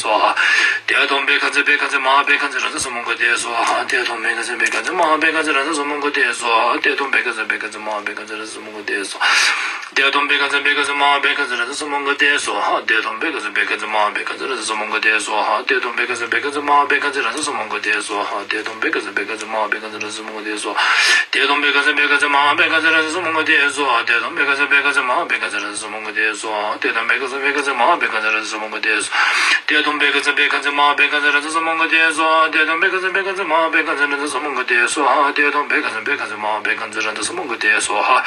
བེ་ཁན་ཛེ་བེ་ཁན་ཛེ་མ་ཧ་བེ་ཁན་ཛེ་རཱ་ཛ་ས་མུན་ག་དྷེ་སྭཱ་ཧཱ། ཏེ་ཡ་ཐ་ཨོམ་བེ་ཁན་ཛེ་བེ་ཁན་ཛེ་མ་ཧ་བེ་ཁན་ཛེ་རཱ་ཛ་ས་མུན་ག་དྷེ་སྭཱ་ཧཱ། ཏེ་ཡ་ཐ་ཨོམ་བེ་ཁན་ཛེ་བེ་ཁན་ཛེ་མ་ཧ་བེ་ཁན་ཛེ་རཱ་ཛ་ས་མུན་ག་དྷེ་སྭཱ་ཧཱ། ཏེ་ཡ་ཐ་ཨོམ་བེ་ཁན་ཛེ་བེ་ཁན་ཛེ་མ་ཧ་བེ་ཁན་ཛེ་རཱ་ཛ་ས་མུན་ག་དྷེ་སྭཱ་ཧཱ། ཏེ་ཡ་ཐ་ཨོམ་བེ་ཁན་ཛེ་བེ་ཁན་ཛེ་མ་ཧ་བེ་ཁན་ཛེ་རཱ་ཛ་ས་མུན་ག་དྷེ་སྭཱ་ཧཱ། ཏེ་ཡ་ཐ་ཨོམ་བེ་ཁན་ཛེ་བེ་ཁན་ཛེ་མ་ཧ་བེ་ཁན་ཛེ་རཱ་ཛ་ས་མུན་ག་དྷེ་སྭཱ་ཧཱ། ཏེ་ཡ་ཐ་ཨོམ་བེ་ཁན་ཛེ་བེ་ཁན་ཛེ་མ་ཧ་བེ་ཁན་ཛེ་རཱ་ཛ་ས་མུན་ག་དྷེ་སྭཱ་ཧཱ། ཏེ་ཡ་ཐ་ཨོམ་བེ་ཁན་ཛེ་བེ་ཁན་ཛེ་མ་ཧ་བེ་ཁན་ཛེ་རཱ་ཛ་ས་མུན་ག་དྷེ་སྭཱ་ཧཱ། ཏེ་ཡ་ཐ་ཨོམ་བེ་ཁན་ཛེ་བེ་ཁན་ཛེ་མ་ཧ་བེ་ཁན་ཛེ་རཱ་ཛ་ས་མུན་ག་དྷེ་སྭཱ་ཧཱ། ཏེ་ཡ་ཐ་ཨོམ་བེ་ཁན་ཛེ་བེ་ཁན་ཛེ་མ་ཧ་བེ་ཁན་ཛེ་རཱ་ཛ་ས་མུན་ག་དྷེ་སྭཱ་ཧཱ། ཏེ་ཡ་ཐ་ཨོམ་བེ་ཁན་ཛེ་བེ་ཁན་ཛེ་མ་ཧ་བེ་ཁན་ཛེ་རཱ་ཛ་ས་མུན་ག་དྷེ་སྭཱ་ཧཱ། ཏེ་ཡ་ཐ་ཨོམ་བེ་ཁན་ཛེ་བེ་ཁན་ཛེ་མ་ཧ་བེ་ཁན་ཛེ་རཱ་ཛ་ས་མུན་ག་དྷེ་སྭཱ་ཧཱ། ཏེ་ཡ་ཐ་ཨོམ་བེ་ཁན་ཛེ་བེ་ཁན་ཛེ་མ་ཧ་བེ་ཁན་ཛེ་རཱ་ཛ་ས་མུན་ག་དྷེ་སྭཱ་ཧཱ། ཏེ་ཡ་ཐ་ཨོམ་བེ་ཁན་ཛེ་བེ་ཁན་ཛེ་མ་ཧ་བེ་ཁན་ཛེ་རཱ་ཛ་ས་མུན་ག་དྷེ་སྭཱ་ཧཱ། ཏེ་ཡ་ཐ་ཨོམ་བེ་ཁན་ཛེ་བེ་ཁན་ཛེ་མ་ཧ་བེ་ཁན་ཛེ་རཱ་ཛ་ས་མུན་ག་དྷེ་སྭཱ་ཧཱ། ཏེ་ཡ་ཐ་ཨོམ་བེ་ཁན་ཛེ་བེ་ཁན་ཛེ་མ་ཧ་བེ་ཁན་ཛེ་རཱ་ཛ་ས་མུན་ག་དྷེ་སྭཱ་ཧཱ། ཏེ་ཡ་ཐ་ཨོམ་བེ་ཁན་ཛེ་བེ་ཁན་ཛེ་མ་ཧ་བེ་ཁན་ཛེ་རཱ་ཛ་ས་མུན་ག་དྷེ་སྭཱ་ཧཱ། ཏེ་ཡ་ཐ་ཨོམ་བེ་ཁན་ཛེ་བེ་ཁན་ཛེ་མ་ཧ་བེ་ཁན་ཛེ་རཱ་ཛ་ས་མུན་ག་དྷེ་སྭཱ་ཧཱ། ཏེ་ཡ་ཐ་ཨོམ་བེ་ཁན་ཛེ་བེ་ཁན་ཛེ་མ་ཧ་བེ་ཁན་ཛེ་རཱ་ཛ་ས་མུན་ག་དྷེ་སྭཱ་ཧཱ། ཏེ་ཡ་ཐ་ཨོམ་བེ་ཁན་ཛེ་བེ་ཁན་ཛེ་མ་ཧ་བེ་ཁན་ཛེ་རཱ་ཛ་ས་མུན་ག་དྷེ་སྭཱ་ཧཱ། ཏེ་ཡ་ཐ་ཨོམ་བེ་ཁན་ཛེ་བེ་ཁན་ཛེ་མ་ཧ་བེ་ཁན་ཛེ་རཱ་ཛ་ས་མུན་ག་དྷེ་སྭཱ་ཧཱ། ཏེ་ཡ་ཐ་ཨོམ་བེ་ཁན་ཛེ་བེ་ཁན་ཛེ་མ་ཧ་བེ་ཁན་ཛེ་རཱ་ཛ་ས་མུན་ག་དྷེ་སྭཱ་ཧཱ། ཏེ་ཡ་ཐ་ཨོམ་བེ་ཁན་ཛེ་བེ་ཁན་ཛེ་མ་ཧ་བེ་ཁན་ཛེ་རཱ་ཛ་ས་མུན་ག་དྷེ་སྭཱ་ཧཱ། ཏེ་ཡ་ཐ་ཨོམ་བེ་ཁན་ཛེ་བེ་ཁན་ཛེ་མ་ཧ་བེ་ཁན་ཛེ་རཱ་ཛ་ས་མུན་ག་དྷེ་སྭཱ་ཧཱ། ཏེ་ཡ་ཐ་ཨོམ་བེ་ཁན་ཛེ་བེ་ཁན་ཛེ་མ་ཧ་བེ་ཁན་ཛེ་རཱ་ཛ་ས་མུན་ག་དྷེ་སྭཱ་ཧཱ། ཏེ་ཡ་ཐ་ཨོམ་བེ་ཁན་ཛེ་བེ་ཁན་ཛེ་མ་ཧ་བེ་ཁན་ཛེ་རཱ་ཛ་ས་མུན་ག་དྷེ་སྭཱ་ཧཱ། ཏེ་ཡ་ཐ་ཨོམ་བེ་ཁན་ཛེ་བེ་ཁན་ཛེ་མ་ཧ་བེ་ཁན་ཛེ་རཱ་ཛ་ས་མུན་ག་དྷེ་སྭཱ་ཧཱ།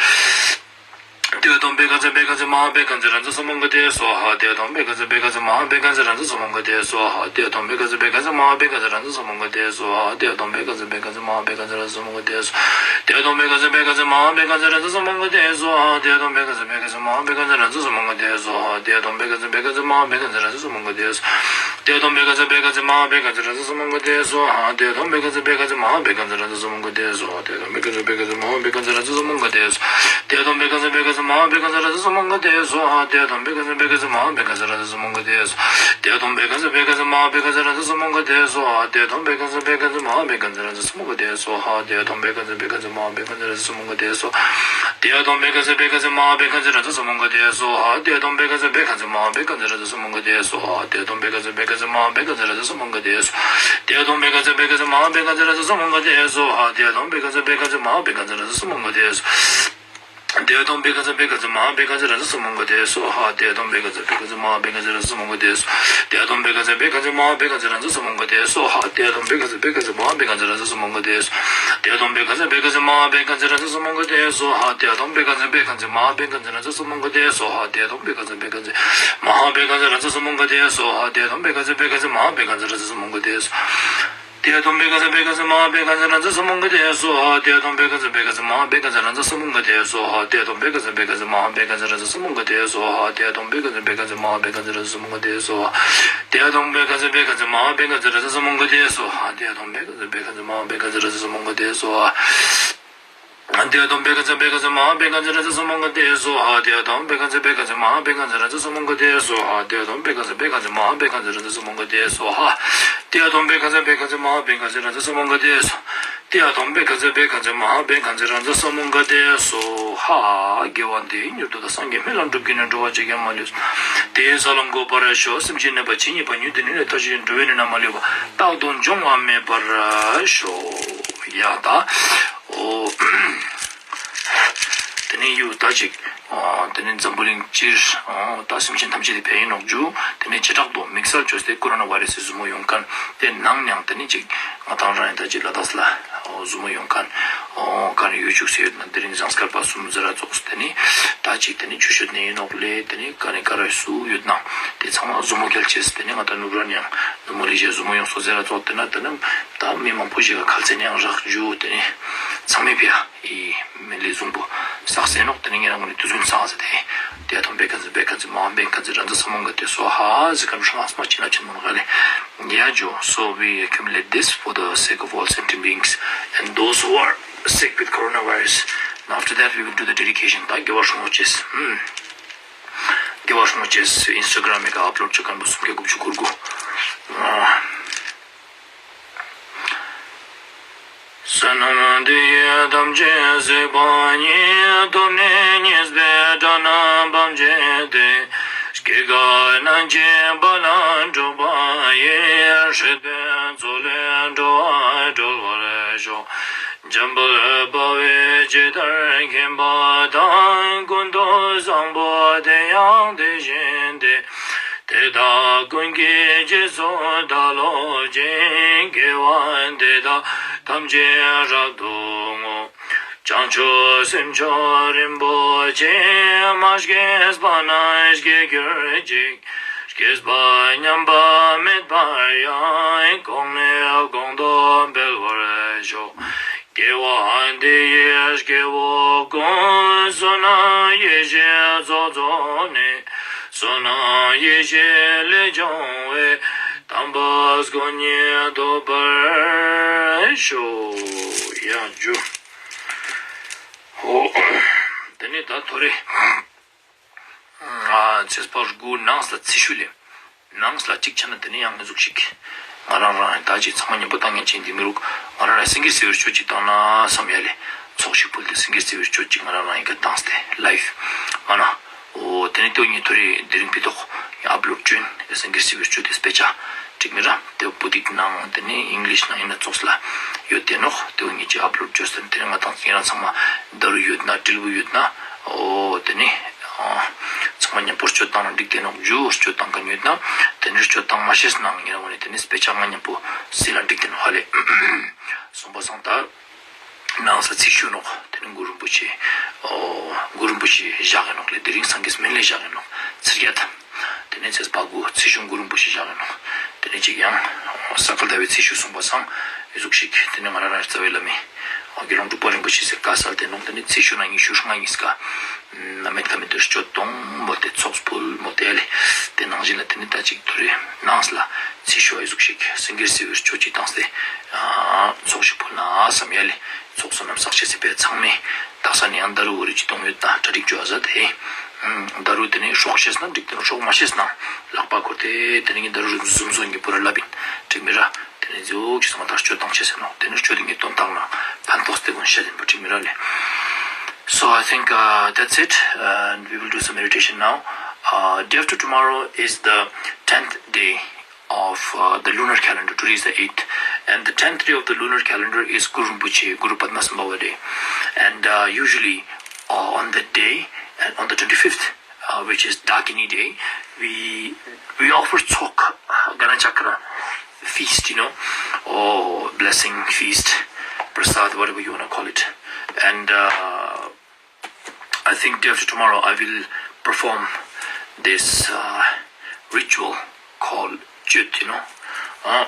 ཏདྱ་ཐམ་བྷྱཿ་ཙ་བྷྱཿ་ཙ་མ་ཧཱ་བྷྱཿ་ཙ་རཱ་ཛ་ས་མུདྒ་ཏེ་སྭཱ་ཧཱ། ཏདྱ་ཐམ་བྷྱཿ་ཙ་བྷྱཿ་ཙ་མ་ཧཱ་བྷྱཿ་ཙ་རཱ་ཛ་ས་མུདྒ་ཏེ་སྭཱ་ཧཱ། ཏདྱ་ཐམ་བྷྱཿ་ཙ་བྷྱཿ་ཙ་མ་ཧཱ་བྷྱཿ་ཙ་རཱ་ཛ་ས་མུདྒ་ཏེ་སྭཱ་ཧཱ། ཏདྱ་ཐམ་བྷྱཿ་ཙ་བྷྱཿ་ཙ་མ་ཧཱ་བྷྱཿ་ཙ་རཱ་ཛ་ས་མུདྒ་ཏེ་སྭཱ་ཧཱ། ཏདྱ་ཐམ་བྷྱཿ་ཙ་བྷྱཿ་ཙ་མ་ཧཱ་བྷྱཿ་ཙ་རཱ་ཛ་ས་མུདྒ་ཏེ་སྭཱ་ཧཱ། ཏདྱ་ཐམ་བྷྱཿ་ཙ་བྷྱཿ་ཙ་མ་ཧཱ་བྷྱཿ་ཙ་རཱ་ཛ་ས་མུདྒ་ཏེ་སྭཱ་ཧཱ། ཏདྱ་ཐམ་བྷྱཿ་ཙ་བྷྱཿ་ཙ་མ་ཧཱ་བྷྱཿ་ཙ་རཱ་ཛ་ས་མུདྒ་ཏེ་སྭཱ་ཧཱ། ཏདྱ་ཐམ་བྷྱཿ་ཙ་བྷྱཿ་ཙ་མ་ཧཱ་བྷྱཿ་ཙ་རཱ་ཛ་ས་མུདྒ་ཏེ་སྭཱ་ཧཱ། ཏདྱ་ཐམ་བྷྱཿ་ཙ་བྷྱཿ་ཙ་མ་ཧཱ་བྷྱཿ་ཙ་རཱ་ཛ་ས་མུདྒ་ཏེ་སྭཱ་ཧཱ། ཏདྱ་ཐམ་བྷྱཿ་ཙ་བྷྱཿ་ཙ་མ་ཧཱ་བྷྱཿ་ཙ་རཱ་ཛ་ས་མུདྒ་ཏེ་སྭཱ་ཧཱ། ཏདྱ་ཐམ་བྷྱཿ་ཙ་བྷྱཿ་ཙ་མ་ཧཱ་བྷྱཿ་ཙ་རཱ་ཛ་ས་མུདྒ་ཏེ་སྭཱ་ཧཱ། ཏདྱ་ཐམ་བྷྱཿ་ཙ་བྷྱཿ་ཙ་མ་ཧཱ་བྷྱཿ་ཙ་རཱ་ཛ་ས་མུདྒ་ཏེ་སྭཱ་ཧཱ། ཏདྱ་ཐམ་བྷྱཿ་ཙ་བྷྱཿ་ཙ་མ་ཧཱ་བྷྱཿ་ཙ་རཱ་ཛ་ས་མུདྒ་ཏེ་སྭཱ་ཧཱ། ཏདྱ་ཐམ་བྷྱཿ་ཙ་བྷྱཿ་ཙ་མ་ཧཱ་བྷྱཿ་ཙ་རཱ་ཛ་ས་མུདྒ་ཏེ་སྭཱ་ཧཱ། ཏདྱ་ཐམ་བྷྱཿ་ཙ་བྷྱཿ་ཙ་མ་ཧཱ་བྷྱཿ་ཙ་རཱ་ཛ་ས་མུདྒ་ཏེ་སྭཱ་ཧཱ། ཏདྱ་ཐམ་བྷྱཿ་ཙ་བྷྱཿ་ཙ་མ་ཧཱ་བྷྱཿ་ཙ་རཱ་ཛ་ས་མུདྒ་ཏེ་སྭཱ་ཧཱ། ཏདྱ་ཐམ་བྷྱཿ་ཙ་བྷྱཿ་ཙ་མ་ཧཱ་བྷྱཿ་ཙ་རཱ་ཛ་ས་མུདྒ་ཏེ་སྭཱ་ཧཱ། ཏདྱ་ཐམ་བྷྱཿ་ཙ་བྷྱཿ་ཙ་མ་ཧཱ་བྷྱཿ་ཙ་རཱ་ཛ་ས་མུདྒ་ཏེ་སྭཱ་ཧཱ། ཏདྱ་ཐམ་བྷྱཿ་ཙ་བྷྱཿ་ཙ་མ་ཧཱ་བྷྱཿ་ཙ་རཱ་ཛ་ས་མུདྒ་ཏེ་སྭཱ་ཧཱ། ཏདྱ་ཐམ་བྷྱཿ་ཙ་བྷྱཿ་ཙ་མ་ཧཱ་བྷྱཿ་ཙ་རཱ་ཛ་ས་མུདྒ་ཏེ་སྭཱ་ཧཱ། ཏདྱ་ཐམ་བྷྱཿ་ཙ་བྷྱཿ་ཙ་མ་ཧཱ་བྷྱཿ་ཙ་རཱ་ཛ་ས་མུདྒ་ཏེ་སྭཱ་ཧཱ། ཏདྱ་ཐམ་བྷྱཿ་ཙ་བྷྱཿ་ཙ་མ་ཧཱ་བྷྱཿ་ཙ་རཱ་ཛ་ས་མུདྒ་ཏེ་སྭཱ་ཧཱ། ཏདྱ་ཐམ་བྷྱཿ་ཙ་བྷྱཿ་ཙ་མ་ཧཱ་བྷྱཿ་ཙ་རཱ་ཛ་ས་མུདྒ་ཏེ་སྭཱ་ཧཱ། ཏདྱ་ཐམ་བྷྱཿ་ཙ་བྷྱཿ་ཙ་མ་ཧཱ་བྷྱཿ་ཙ་རཱ་ཛ་ས་མུདྒ་ཏེ་སྭཱ་ཧཱ། ཏདྱ་ཐམ་བྷྱཿ་ཙ་བྷྱཿ་ཙ་མ་ཧཱ་བྷྱཿ་ཙ་རཱ་ཛ་ས་མུདྒ་ཏེ་སྭཱ་ཧཱ། ཏདྱ་ཐམ་བྷྱཿ་ཙ་བྷྱཿ་ཙ་མ་ཧཱ་བྷྱཿ་ཙ་རཱ་ཛ་ས་མུདྒ་ཏེ་སྭཱ་ཧཱ། ཏདྱ་ཐམ་བྷྱཿ་ཙ་བྷྱཿ་ཙ་མ་ཧཱ་བྷྱཿ་ཙ་རཱ་ཛ་ས་མུདྒ་ཏེ་སྭཱ་ཧཱ། ཏདྱ་ཐམ་བྷྱཿ་ཙ་བྷྱཿ་ཙ་མ་ཧཱ་བྷྱཿ་ཙ་རཱ་ཛ་ས་མུདྒ་ཏེ་སྭཱ་ཧཱ། ཏདྱ་ཐམ་བྷྱཿ་ཙ་བྷྱཿ་ཙ་མ་ཧཱ་བྷྱཿ་ཙ་རཱ་ཛ་ས་མུདྒ་ཏེ་སྭཱ་ཧཱ། ཏདྱ་ཐམ་བྷྱཿ་ཙ་བྷྱཿ་ཙ་མ་ཧཱ་བྷྱཿ་ཙ་རཱ་ཛ་ས་མུདྒ་ཏེ་སྭཱ་ཧཱ། ཏདྱ་ཐམ་བྷྱཿ་ཙ་བྷྱཿ་ཙ་མ་ཧཱ་བྷྱཿ་ཙ་རཱ་ཛ་ས་མུདྒ་ཏེ་སྭཱ་ཧཱ། ཏདྱ་ཐམ་བྷྱཿ་ཙ་བྷྱཿ་ཙ་མ་ཧཱ་བྷྱཿ་ཙ་རཱ་ཛ་ས་མུདྒ་ཏེ་སྭཱ་ཧཱ། ཏདྱ་ཐམ་བྷྱཿ་ཙ་བྷྱཿ་ཙ་མ་ཧཱ་བྷྱཿ་ཙ་རཱ་ཛ་ས་མུདྒ་ཏེ་སྭཱ་ཧཱ། ཏདྱ་ཐམ་བྷྱཿ་ཙ་བྷྱཿ་ཙ་མ་ཧཱ་བྷྱཿ་ཙ་རཱ་ཛ་ས་མུདྒ་ཏེ་སྭཱ་ཧཱ། ཏདྱ་ཐམ་བྷྱཿ་ཙ་བྷྱཿ་ཙ་མ་ཧཱ་བྷྱཿ་ཙ་རཱ་ཛ་ས་མུདྒ་ཏེ་སྭཱ་ཧཱ། ཏདྱ་ཐམ་བྷྱཿ་ཙ་བྷྱཿ་ཙ་མ་ཧཱ་བྷྱཿ་ཙ་རཱ་ཛ་ས་མུདྒ་ཏེ་སྭཱ་ཧཱ། ཏདྱ་ཐམ་བྷྱཿ་ཙ་བྷྱཿ་ཙ་མ་ཧཱ་བྷྱཿ་ཙ་རཱ་ཛ་ས་མུདྒ་ཏེ་སྭཱ་ཧཱ། ཏདྱ་ཐམ་བྷྱཿ་ཙ་བྷྱཿ་ཙ་མ་ཧཱ་བྷྱཿ་ཙ་རཱ་ཛ་ས་མུདྒ་ཏེ་སྭཱ་ཧཱ། ཏདྱ་ཐམ་བྷྱཿ་ཙ་བྷྱཿ་ཙ་མ་ཧཱ་བྷྱཿ་ཙ་རཱ་ཛ་ས་མུདྒ་ཏེ་སྭཱ་ཧཱ། དགེ་བ་འདི་ཡིས་མྱུར་དུ་བདག་སངས་རྒྱས་སྨན་བླ་མ་འགྲུབ་ཀྱི་ནི། འགྲོ་བ་ཇི་བཞིན་མ་ལུས་པ། དེ་ཡི་ས་ལམ་བཀོད་པར་ཤོག་སེམས་ཅན་ནད་པ་ཇི་སྙེད་པ། མྱུར་དུ་ནད་མུག་ཐར་ཤོག་འགྲོ་བའི་ནད་རྣམས་མ་ལུས་པ། རྟག་ཏུ་འབྱུང་བ་མེད་པར་ཤོག་ཡ་ད། ཨོ། དེ་ནས་ཡུལ་ད་ཅིག་ཨོ། དེ་ནས་འཛམ་བུ་གླིང་སྤྱིར་ཨོ། ད་སེམས་ཅན་ཐམས་ཅད་དེ་བལ་ཡུལ་ནོག་ཇུ། དེ་ནས་བྱེ་བྲག་ཏུ་དམིགས་བསལ་བྱས་ཏེ་ཀོ་རོ་ན་བྷའི་རེ་སི་ཟུར་མོ་ཡོང་མཁན་དེ་ནང་ནས་ཡང་དེ་ནས་ཅིག་ང་དང་རང་ཡང་ད་ཅིག་ལ་དྭགས་ལ་ཨོ། ཟུར་མོ་ཡོང་མཁན་ཨོ། ག་རེ་ཡོད་བཅུག་ཟེར་ཡོད་ན། དེ་རིང་ཟངས་དཀར་པ་གསུམ་ཟེར་ར་ཙོགས་དེ་ནས་ད་ཅིག་དེ་ནས་ཆུ་ཤོད་ནས་ཡིན་ནོག་ལེ། དེ་ནས་ག་རེ་ག་རེ་སུ་ཡོད་ན་དེ་ཚང་མ་ཟུར་མོ་རྒྱལ་ཆེས། དེ་ནས་ང་དང་ནུབ་ར་ནས་ཡང་ནུབ་མོ་ལི་ཞེས་ཟུར་མོ་ཡོང་སོ་ཟེར་ར་ཙོགས་དེ་ན་དེ་ནས། ད་མི་མང་པོ་ཞིག་ག་གལ་ཆེན་ཡང་རག་རྒྱུ་དེ་ནི་ཚང་མས་ཕི་ཡ་ཨི་མི་ལི་ཟུང་པོ་བསགས་ཟེར་ནོག་དེ་ནི་ངེད་རང་ངོས་ནས་དུས་ཚོད་བསགས་ཟེར་ཏེ། དེ་ཡ་ཐོམ་པེ་ཁ་ཛི་པེ་ཁ་ཛི་མ་བེ་ཁ་ཛི་ར་འཛི་ས་མང་ག་དེ་སོ་ཧ་ཟི་ཁ་ནུ་ཧྲ་སྨ་ཅི་ན་ཅི་མོ་ན་ག་ལེ། ཡ་ཇོ། So we accumulate this for the sake of all sentient beings and those who are sick with coronavirus. And after that, we will do the dedication. ད་དགེ་བ་སྲུང་བ་ཅེས། དགེ་བ་སྲུང་བ་ཅེས། ཨིན་སི་ཊ་གྷ་རམ་ག་ཨབ་ལོཌ་བྱེད་མཁན་པོ་སུམ་བརྒྱ་དགུ་བཅུ་གོ་དགུ། བསོད་ནམས་འདི་ཡིས་ཐམས་ཅད་གཟིགས་པ་ཉིད། ཐོབ་ནས་ཉེས་པའི་དགྲ་རྣམས་ཕམ་བྱས་ཏེ། སྐྱེ་རྒ་ན་འཆིའི་རྦ་རླབས་འཁྲུགས་པ་ཡི། སྲིད་པའི་མཚོ་ལས་འགྲོ་བ་སྒྲོལ་བར་ཤོག་འཇམ་དཔལ་དཔའ་བོས་ཇི་ལྟར་མཁྱེན་པ་དང་། ཀུན་ཏུ་བཟང་པོ་དེ་ཡང་དེ་བཞིན་ཏེ། དེ་དག་ཀུན་གྱི་རྗེས་སུ་བདག་སློབ་ཅིང་། དགེ་བ་འདི་དག་ཐམས་ཅད་རབ་ཏུ་བསྔོ། བྱང་ཆུབ་སེམས་མཆོག་རིན་པོ་ཆེ། མ་སྐྱེས་པ་རྣམས་སྐྱེ་གྱུར་ཅིག་སྐྱེས་པ་ཉམས་པ་མེད་པར་ཡང་། གོང་ནས་གོང་དུ་འཕེལ་བར་ཤོག་དགེ་བ་འདི་ཡིས་སྐྱེ་བོ་ཀུན། བསོད་ནམས་ཡེ་ཤེས་ཚོགས་རྫོགས་ནས། བསོད་ནམས་ཡེ་ཤེས་ལས་བྱུང་བའི། དམ་པ་སྐུ་གཉིས་ཐོབ་པར་ཤོག་ཡ་ཇོ། ཧོ། དེ་ནས་ད་ཐོ་རེ། ཨ། ཚེས་པ་དགུ་ནངས་ལ་ཚེས་ཤུལ་ལས། ནངས་ལ་གཅིག་ཆ་ན་དེ་ནས་ཡང་ང་ཟུག་ཞིག་ང་རང་རང་ཡང་ད་ཅིག་ཚང་མ་མཉམ་པོ་བཏང་ཉན་ཅན་དེ་མི་རུག་ང་རང་རང་སེང་གེ་སེ་བེར་ཅོ་ཅིག་བཏང་ན་བསམ་ཡ་ལས། ཚོགས་ཤིག་ཕུལ་ཏེ་སེང་གེ་སེ་བེར་ཅོ་ཅིག་ང་རང་རང་ཡིན་ག་བཏང་སྟེ་ལའིབ། མ་ན། འོ་དེ་ནས་དེ་ཉིད་ཐོ་རེ་དེ་རིང་ཕི་ཏོག་ཡང་ཨབ་ལོཌ་བྱོན། སེང་གེ་སེ་བེར་ཅོ་དེ་དཔེ་ཆ་འགྲིག་མི་ར། དེ་བོད་ཡིག་ནང་དེ་ནས་ཨིང་ལིཤ་ནང་ཡིན་ན་ཙོགས་ལ་ཡོད་དེ་ནོག་དེ་བོ་ཉིད་ཀྱི་ཨབ་ལོཌ་བྱོས་ཟེར་ནས་དེ་ནས་ང་དང་ཁྱེད་རང་ཚང་མ་འདར་ཡོད་ན་དྲིལ་བུ་ཡོད་ན། འོ་དེ་ནས་ཚང་མ་མཉམ་པོ་སྤྱོད་སྟངས་ལ་འགྲིག་དེ་ནོག་ཇུ་སྤྱོད་སྟངས་ག་ཉོས་ན་དེ་ནས་སྤྱོད་སྟངས་མ་ཤེས་ན་ངེད་རང་ངོས་ནས་དེ་ནས་དཔེ་ཆ་ང་མཉམ་པོ་སེ་ལ་འགྲིག་དེ་ནོག་ཧ་ལེ། གསུམ་པ་སང་ད། ནང་ས་ཚེས་བཅུ་ནོག་དེ་ནས་གུ་རུ་རིན་པོ་ཆེ། ཨོ། གུ་རུ་རིན་པོ་ཆེ་བཞག་གི་ནོག་ལས་དེ་རིང་སངས་རྒྱས་སྨན་བླའི་བཞག་གི་ནོག་ཚེས་བརྒྱད་དང་། དེ་ནས་ཚེས་པ་དགུ་ཚེས་གཞུང་གུ་རུ་རིན་པོ་ཆེ་བཞག་གི་ནོག་དེ་ནས་ཅིག་ཡང་ས་ག་ཟླ་བའི་ཚེས་བཅུ་སོང་པ་སང་ཨེ་ཟུག་ཞིག་དེ་ནས་ང་རང་རང་རྩ་བའི་བླ་མའི་ཨོ་དགེ་སློང་འབྲུག་པ་རིན་པོ་ཆེ་ཟེར་བཀའ་སྩལ་ཏེ་ནོག་དེ་ནས་ཚེས་བཅུ་ན་ཉི་ཤུ་ལྔ་ཉིས་ཀ་ན་མེད་ཀ་མེད་དུ་སྤྱོད་གཏོང་མོ་དེ་ཚོགས་ཕུལ་མོ་དེ་ལས་དེ་ནང་བཞིན་ལ་དེ་ནས་ད་ཅིག་དུ་རེ་ནང་ལ་ཚེས་བཅུ་ཨེ་ཟུག་ཞིག་སེང་གེར་སེ་བའི་ཆོས་ཅིག་བཏང་སྟེ་ཚོགས་ཤིག་ཕུལ་ན་བསམ་ཡ་ལས། ཚོགས་གསོག་རྣམས་བསགས་ཤེས་ཟེར་བའི་ཚང་མས་དག་ས་ནས་ཡང་ད་རུ་འོ་རི་ཅི་གཏོང་ཡོད་ན་གྲ་སྒྲིག་བྱོས་ཟེར་ཏེ། ད་རུ་དེ་ནས་སྲོག་ཤེས་ན་འགྲིག་དེ་ནས་སྲོག་མ་ཤེས་ན་ལག་པ་འཁོར་ཏེ་དེ་ནས་ད་རུ་རིག་འཛུམ་འཛོམས་ཀྱི་པུ་ར་ལབ་ཡིན་འགྲིག་མི་ར། དེ་ནས་ཛི་འོག་ཅི་སོང་ད་སྤྱོད་སྟངས་ཤེས་ཟེར་ནོ་དེ་ནས་སྤྱོད་དེ་ངས་དོན་དག་ན་ཕན་ཐོགས་ཏེ་ཀུན་བཤད་ཡིན་པ་འགྲིག་མི་ར་ལས། So I think uh, that's it, and we will do some meditation now. Uh, day after tomorrow is the tenth day of uh, the lunar calendar. Today is the eighth. And the tenth day of the lunar calendar is Guru Rinpoche, Guru Padmasambhava Day. And uh, usually uh, on that day, and on the twenty-fifth, uh, which is Dakini Day, we we offer Tsok, uh, Ganachakra feast, you know, or blessing feast, prasad, whatever you want to call it. And uh, I think day after tomorrow I will perform this uh, ritual called Jyot, you know, uh,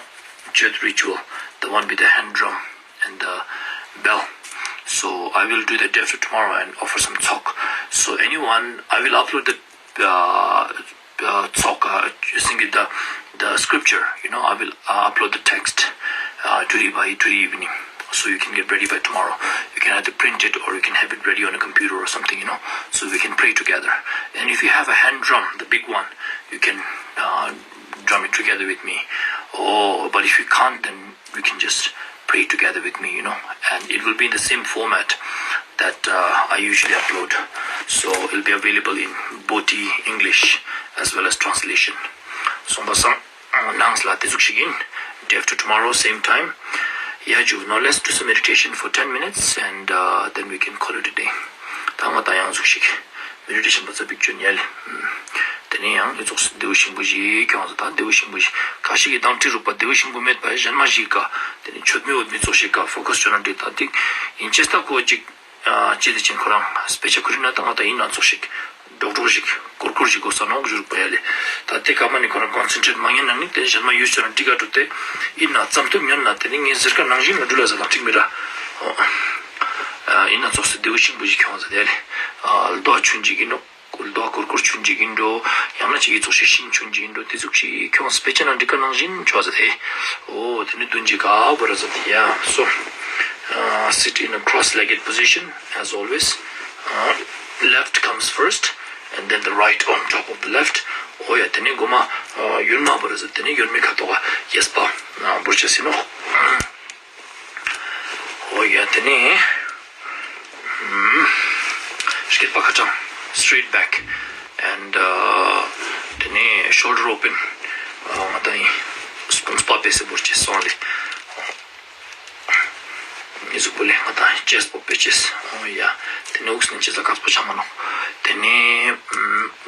Jyot ritual, the one with the hand drum and the bell. So I will do that day after tomorrow and offer some Tsok. So anyone, I will upload the uh, uh, Tsok, uh, using the the scripture, you know, I will uh, upload the text uh, today by today evening. So you can get ready by tomorrow. You can either print it or you can have it ready on a computer or something, you know. So we can pray together. And if you have a hand drum, the big one, you can uh, drum it together with me. Oh, but if you can't, then you can just pray together with me, you know. And it will be in the same format that uh, I usually upload. So it'll be available in Boti English as well as translation. So, ནངས་ལ་དེ་ཟུག་ཞིག་ཡིན། Day after tomorrow, same time. Yeah, Juve, now let's do some meditation for ten minutes and uh, then we can call it a day. ད་ང་ད་ཡང་ཟུག་ཞིག་མེ་ཌི་ཊེ་ཤན་པ་ཚ་པིག་ཅོན་ཡ་ལེ། དེ་ནས་ཡང་ཨེ་ཙོགས་སུ་བདེ་བ་ཤིང་བུ་ཞིག་ཁྱོང་ཟེར་ད་བདེ་བ་ཤིང་བུ་ཞིག་ཁ་ཤས་ཀྱིས་དང་ཁྲིད་རུག་པ་བདེ་བ་ཤིང་བུ་མེད་པ་གཞན་མ་ཞིག་ག་དེ་ནས་མཆོད་མེ་འོད་མི་ཙོགས་ཞིག་ག་ཕོ་ཁ་སི་ཅོ་ན་འདྲི་ད་ཏིག་ཡིན་ཅེས་ད་ཁོ་ཅིག་ཅི་དེ་ཅན་ཁོ་རང་སྤེ་ཆ་ཁུ་རི་ན་ད་ང་ད་ཡིན་ན་ཙོགས་ཤིག་ཌོག་ཌོག་ཞིག་ཀོར་ཀོར་ཞིག་གོ་ས་ནོག་བཞུར་པ་ཡ་ལེ། ད་དེ་ཀ་མ་ནི་ཁོ་རང་ཀོན་སེན་ཊྲེཊ་མ་ཉན་ན་ནི་དེ་གཞན་མ་ཡོད་ཆོ་ར་འགྲིག་ག་འགྲོ་དེ་ཡིན་ན་ཙམ་ཐུབ་ཉོན་ན་དེ་ནི་ངའི་ཟེར་ཁ་ནང་བཞིན་ལ་འགྲུལ་ལ་ཟ་དང་འགྲིག་མི་ར། ཡིན་ན་ཙོགས་སེ་བདེ་བ་ཤིང་བུ་ཞིག་ཁྱོང་ཟེར་དེ་ལེ། རྡོ་ཆུན་ཅིག་ཡིན་ནོག་རྡོ་ཀོར་ཀོར་ཆུན་ཅིག་ཡིན་འགྲོ། ཡང་ན་ཅིག་ཡིད་ཚོགས་ཤིག་ཤིང་ཆུན་ཅིག་ཡིན་འགྲོ། དེ་ཚུགས་ཤིག་ཁྱོང་སྤེ་ཆ་ན་འགྲིག་ག་ནང་བཞིན་ཆོག་ཟེར་དེ། ཨོ་དེ་ནི་བདུན་ཅིག་ག་བོ་ར་ཟེར་དེ་ཡ། So uh, sit in a cross-legged position as always. Uh, left comes first and then the right on top of the left. ཨོ་ཡ་དེ་ནི་གོ་མ་ཡོན་མ་བོ་ར་ཟེར་དེ་ནི་ཡོན་མི་ཁ་ཐོག་ག་ཡེས་པ་བོར་ཆ་སི་ནོ། ཨོ་ཡ་དེ་ནས་སྐེད་པ་ཁ་གྲངས་straight back and དེ་ནས་shoulder open. ང་དང་ཡིན་སྤུངས་པ་པེ་སེ་བོར་ཅེས་སོང་ལེ། ངེ་ཟུག་པོ་ལེ་ང་དང་ཅེས་པོ་པེ་ཅེས། ཨོ་ཡ་དེ་ནས་འུག་སི་ནས་ཅེས་ལ་ཁ་སྤོ་ཆ་མ་ནོ། དེ་ནས་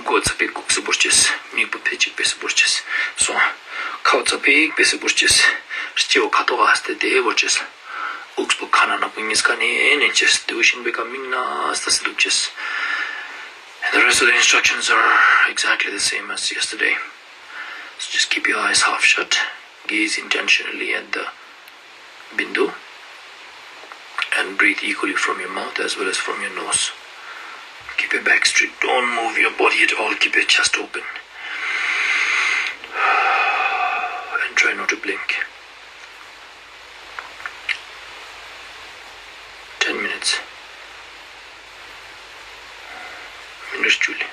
མགོ་ཚ་པེ་གུག་སེ་བོར་ཅེས་མིག་པོ་ཕེ་ཅིག་པེ་སེ་བོར་ཅེས་སོང་། ཁའོ་ཚ་པེ་པེ་སེ་བོར་ཅེས། སྤྱི་བོ་ཁ་ཐོག་ག་སྟེ་དེ་བོར་ཅེས། འུག་པོ་ཁ་ན་ན་པོ་གཉིས་ཀ་ནས་ནས་ཅེས་དེ་བོ་ཤིན་པེ་ཀ་མིག་ན་སྟ་སེ་དུག་ཅེས། And the rest of the instructions are exactly the same as yesterday. So just keep your eyes half shut, gaze intentionally at the bindu, and breathe equally from your mouth as well as from your nose. Keep your back straight, don't move your body at all, keep your chest open. And try not to blink. Ten minutes. Minute, Julie.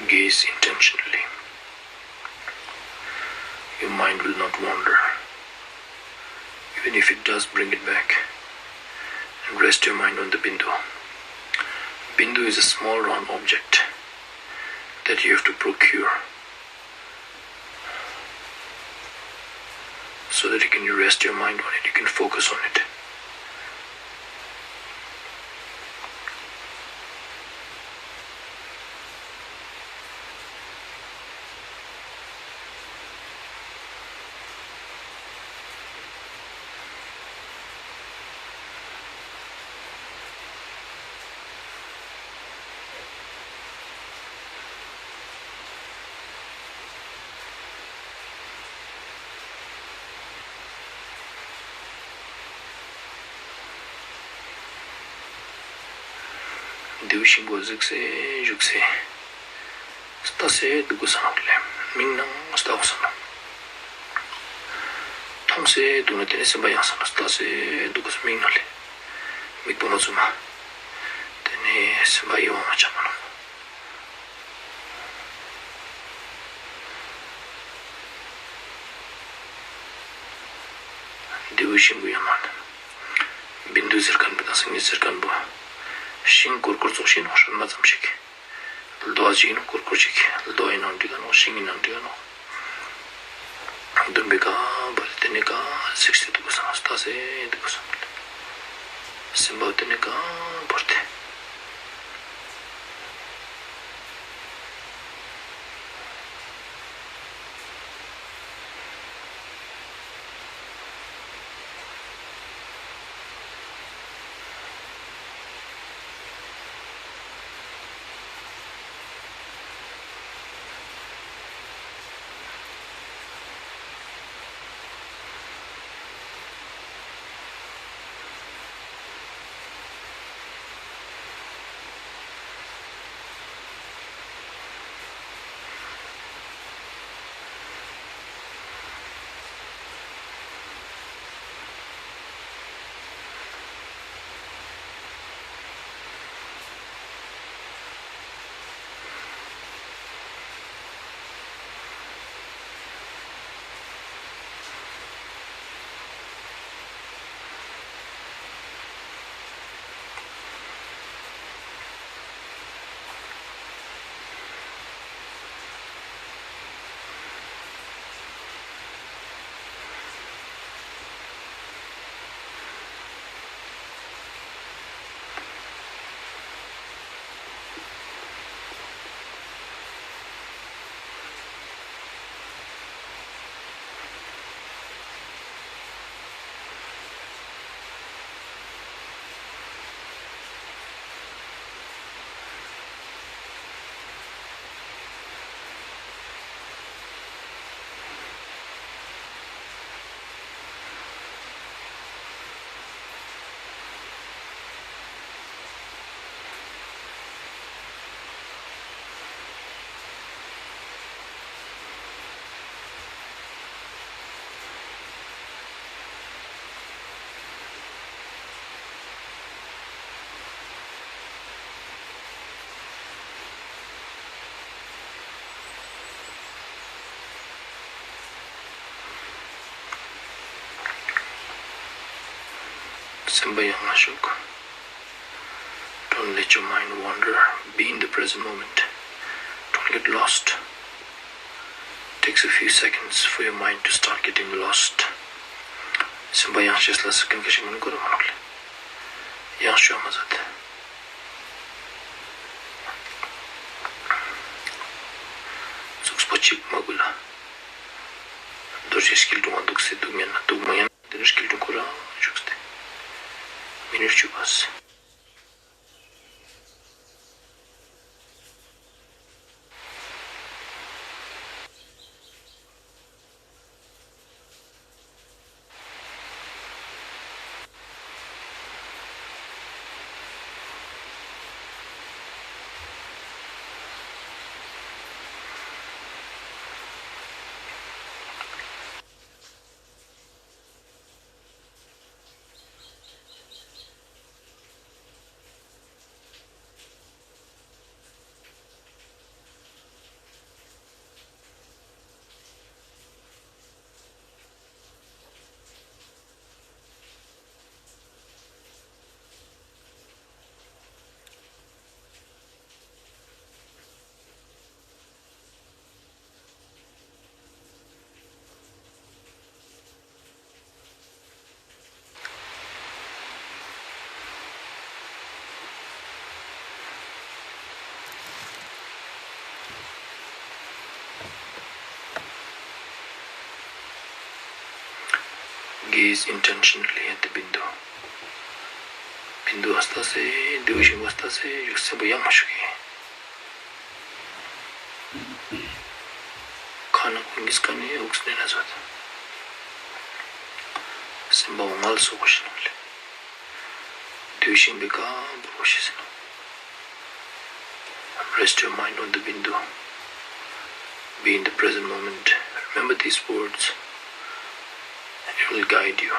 Gaze intentionally. Your mind will not wander. Even if it does, bring it back and rest your mind on the bindu. Bindu is a small round object that you have to procure so that you can rest your mind on it, you can focus on it. མདེའུ་ཤིང་བུ་གཟིགས་སེ་བཞུགས་སེ། ལྟ་སེ་འདུག་དགོས་ས་ནོ་ལེ། མིག་ནང་ལྟ་དགོས་ས་ནོ། མཐོང་སེ་འདུག་ན་དེ་ནས་སེམས་པ་ཡང་ས་ནོ། ལྟ་སེ་འདུག་དགོས་ས་མིག་ནང་ལེ། མིག་པོ་མ་བཙུམ་མ། དེ་ནས་སེམས་པ་ཡིད་འོང་བ་ཆ་མ་ནོ། མདེའུ་ཤིང་བུ་ཡང་མ་ནོ། བིན་དུ་ཟེར་མཁན་པོ་དང་སིང་ངེ་ཟེར་མཁན་པོ། ཤིང་ཀོར་ཀོར་ཙོགས་ཤིག་ནོ། སྲན་མ་ཙམ་ཞིག་རྡོ་ཅིག་ཡིན་ནོ། ཀོར་ཀོར་ཅིག་རྡོ་ཡིན་ནོ་འགྲིག་ག་ནོ། ཤིང་ཡིན་ནོ་འགྲིག་ག་ནོ། འདོན་པའི་ཀ་བར་དེ་ནས་ཀ་གཟིགས་སེ་འདུག་གོ་སོང་། ལྟ་སེ་འདུག་གོ་སོང་། སེམས་པ་དེ་ནས་ཀ་བར་དེ། སེམས་པ་ཡང་ན་ཞུགས། Don't let your mind wander. Be in the present moment. Don't get lost. Takes a few seconds for your mind to start getting lost. སེམས་པ་ཡང་ཤེས་ལ་སི་ཀན་ཁ་ཤི་མོན་གོ་ར་མ་ནོག་ལེ། ཡང་ཤོ་མ་ཟད། གཟུགས་པོ་གཅིག་མ་དགོས་ལ། རྡོ་རྗེ་སྐྱིལ་ཀྲུང་བ་འདུག་སེ་འདུག་མེད་ན་འདུག་མ་ཡིན་ན་དེ་ནས་སྐྱིལ་ཀྲུང་ཁོ་རང་བཞུགས་ཏེ། མི་ནུས་བཅུ་པ་སེ། is intentionally at the Bindu. Bindu hasta se, Devi Singh hasta se, yuk se bu yang ma shuki. Kana kungis kani uks nena zot. Simba ngal so ko shin le. Devi Singh bika bu shi sino. Rest your mind on the Bindu. Be in the present moment. Remember these words. It will guide you.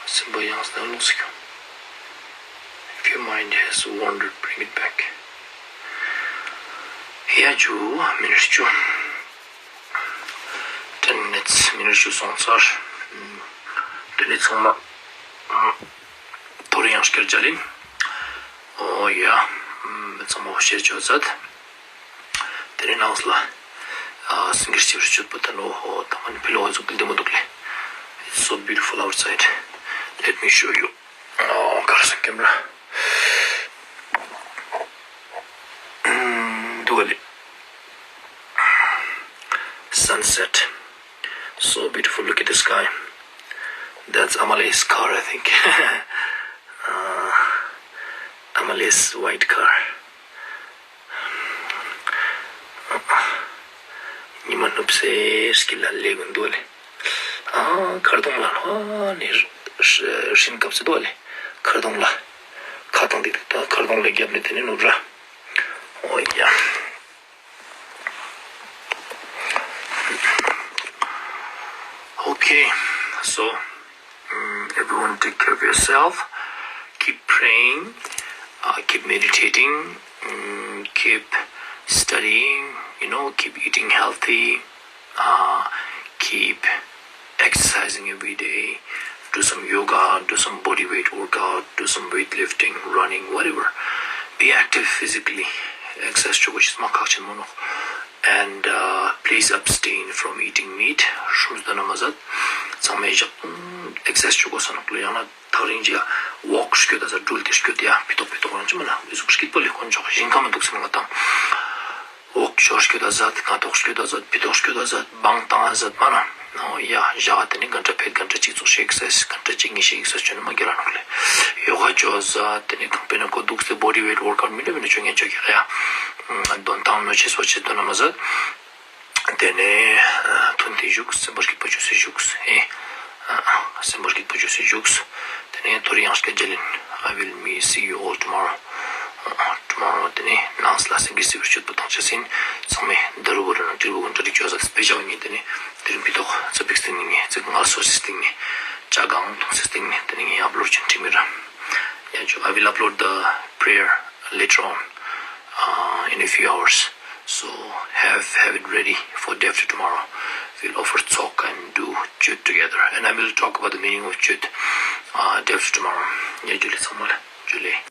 སེམས་པ་ཡང་སྣང་ལོག་སུ་ཁྱོང་། If your mind has wandered, bring it back. ཡ་ཇུ་མི་ནིཊ་བཅུ། Ten minutes, མི་ནིཊ་བཅུ་སོང་ཚར། དེ་ནས་ཚང་མ་ཐོ་རེ་ཡང་སྐྱར་རྒྱ་ལིན། ཨོ་ཡ། ཚང་མ་ཤེར་བྱོས་ཟེར། དེ་ནས་ནང་ལ་སེང་གེ་ཞིག་སྤྱོད་པ་ད་ནོ། ཨོ་ད་མ་ནི་ཕི་ལོ་ཨ་ཟུག་གི་འདི་མ་འདུག་ལེ། It's so beautiful outside. Let me show you. ཨོ་གར་སོང་ཀེམ་ར། འདུག་ལེ། Sunset. So beautiful. Look at the sky. That's Amale's car, I think. uh, Amale's white car. ཉི་མ་ནུབ་སེ་སྐྱིད་ལ་ལེགས་འདུག་ལེ། ཨ་མཁར་གདོང་ལ་ཧ་ནི་ཧྲིན་སྐབས་སུ་འདུག་ལེ། མཁར་གདོང་ལ་ཁ་བཏང་དེ་ད་མཁར་གདོང་ལ་རྒྱབ་ནས་དེ་ནས་ནུབ་ར། ཨོ་ཡ། Okay, so, mm, everyone take care of yourself. Keep praying, uh, keep meditating, mm, keep studying, you know, keep eating healthy, uh, keep exercising every day. Do some yoga, do some body weight workout, do some weightlifting, running, whatever. Be active physically. Exercise བྱེད་དགོས་ཤེས་མ་ཁག་ཆེན་མོ་ནོ། And, uh, please abstain from eating meat. ཤུམ་སྡོད་ན་མ་ཟད། ཚང་མས་ཞག་exercise བྱེད་དགོས་ས་ནོ་ལ། ཡང་ན་ཐག་རིང་ཅིག་ཡ་ཝོག་སྐྱོད་ད་ས་འགྲུལ་དེ་སྐྱོད་དེ་ཡ་ཕི་ཏོག་ཕི་ཏོག་རང་ཅི་མ་ན་འུ་ཟུག་སྐྱིད་པོ་ལེ་དཀོན་མཆོག་ཞིང་ཁམས་མ་འདུག་སེམས་ང་དང་། ཝོག་ཞོར་སྐྱོད་ད་ཟད། སྔ་ཐོག་སྐྱོད་ད་ཟད། ཕི་ཐོག་སྐྱོད་ད་ཟད། བང་བཏང་ཨ་ཟད་མ་ན། ཨོ་ཡ། ཞག་དེ་ནི་ག་འདྲ་ཕེད་ག་འདྲ་གཅིག་ཚོགས་ཤིག་ཟེར། ག་འདྲ་གཅིག་གཉིས་ཤིག་ཟེར་ཆོད་ནི་མ་གི་ར་ནོག་ལེ། ཡོ་ག་ཅོ་ཟ་དེ་ནི་གང་པེ་ན་ཀོ་འདུག་སེ་བོ་ཌི་ཝེ་ཊི་ཝོར་ཀ་ཨའུཊ་མི་འདྲ་མི་འདྲ་ཆོ་ངན་ཆོ་གི་ར་ཡ། འདོན་ཐང་མོ་ཆེ་སོ་ཆེ་འདོན་ན་མ་ཟད། དེ་ནས་ཐུན་ཏེ་བཞུགས། སེམས་པ་སྐྱིད་པོ་བཅོས་སེ་བཞུགས། ཨེ། སེམས་པ་སྐྱིད་པོ་བཅོས་སེ་བཞུགས། དེ་ནས་ཐོ་རེ་ཡང་སྐད་རྒྱ་ལིན། I will me see you all tomorrow. Tomorrow དེ་ནས་ནངས་ལ་སེང་གེ་སེ་བར་སྤྱོད་པ་དང་ཆ་སྲིན་ཚང་མས་འདི་རུ་བོ་རུ་ན་དྲིལ་བུ་གུན་གྲ་སྒྲིག་བཅོས་ས་དཔེ་བཞག་ཉིན་དེ་ནས་དེ་རིང་ཕི་ཐོག་ཚེ་པིག་སྟེང་ནས་ངས་ཚེ་ངལ་གསོ་སའི་སྟེང་ནས་ཅ་གང་ཐུང་སའི་སྟེང་ནས་དེ་ནས་ངས་ཨབ་ལོཌ་བྱེད་འཕྲིན་མི་ར། ཡ་ཇོ། I will upload the prayer later on, uh, in a few hours. So have, have it ready for day after tomorrow. We'll offer ཚོགས་and do གཅོད་together. And I will talk about the meaning of གཅོད, uh, day after tomorrow. ཡ་ཇུ་ལེ་ཚང་མ་ལ་ཇུ་ལེ།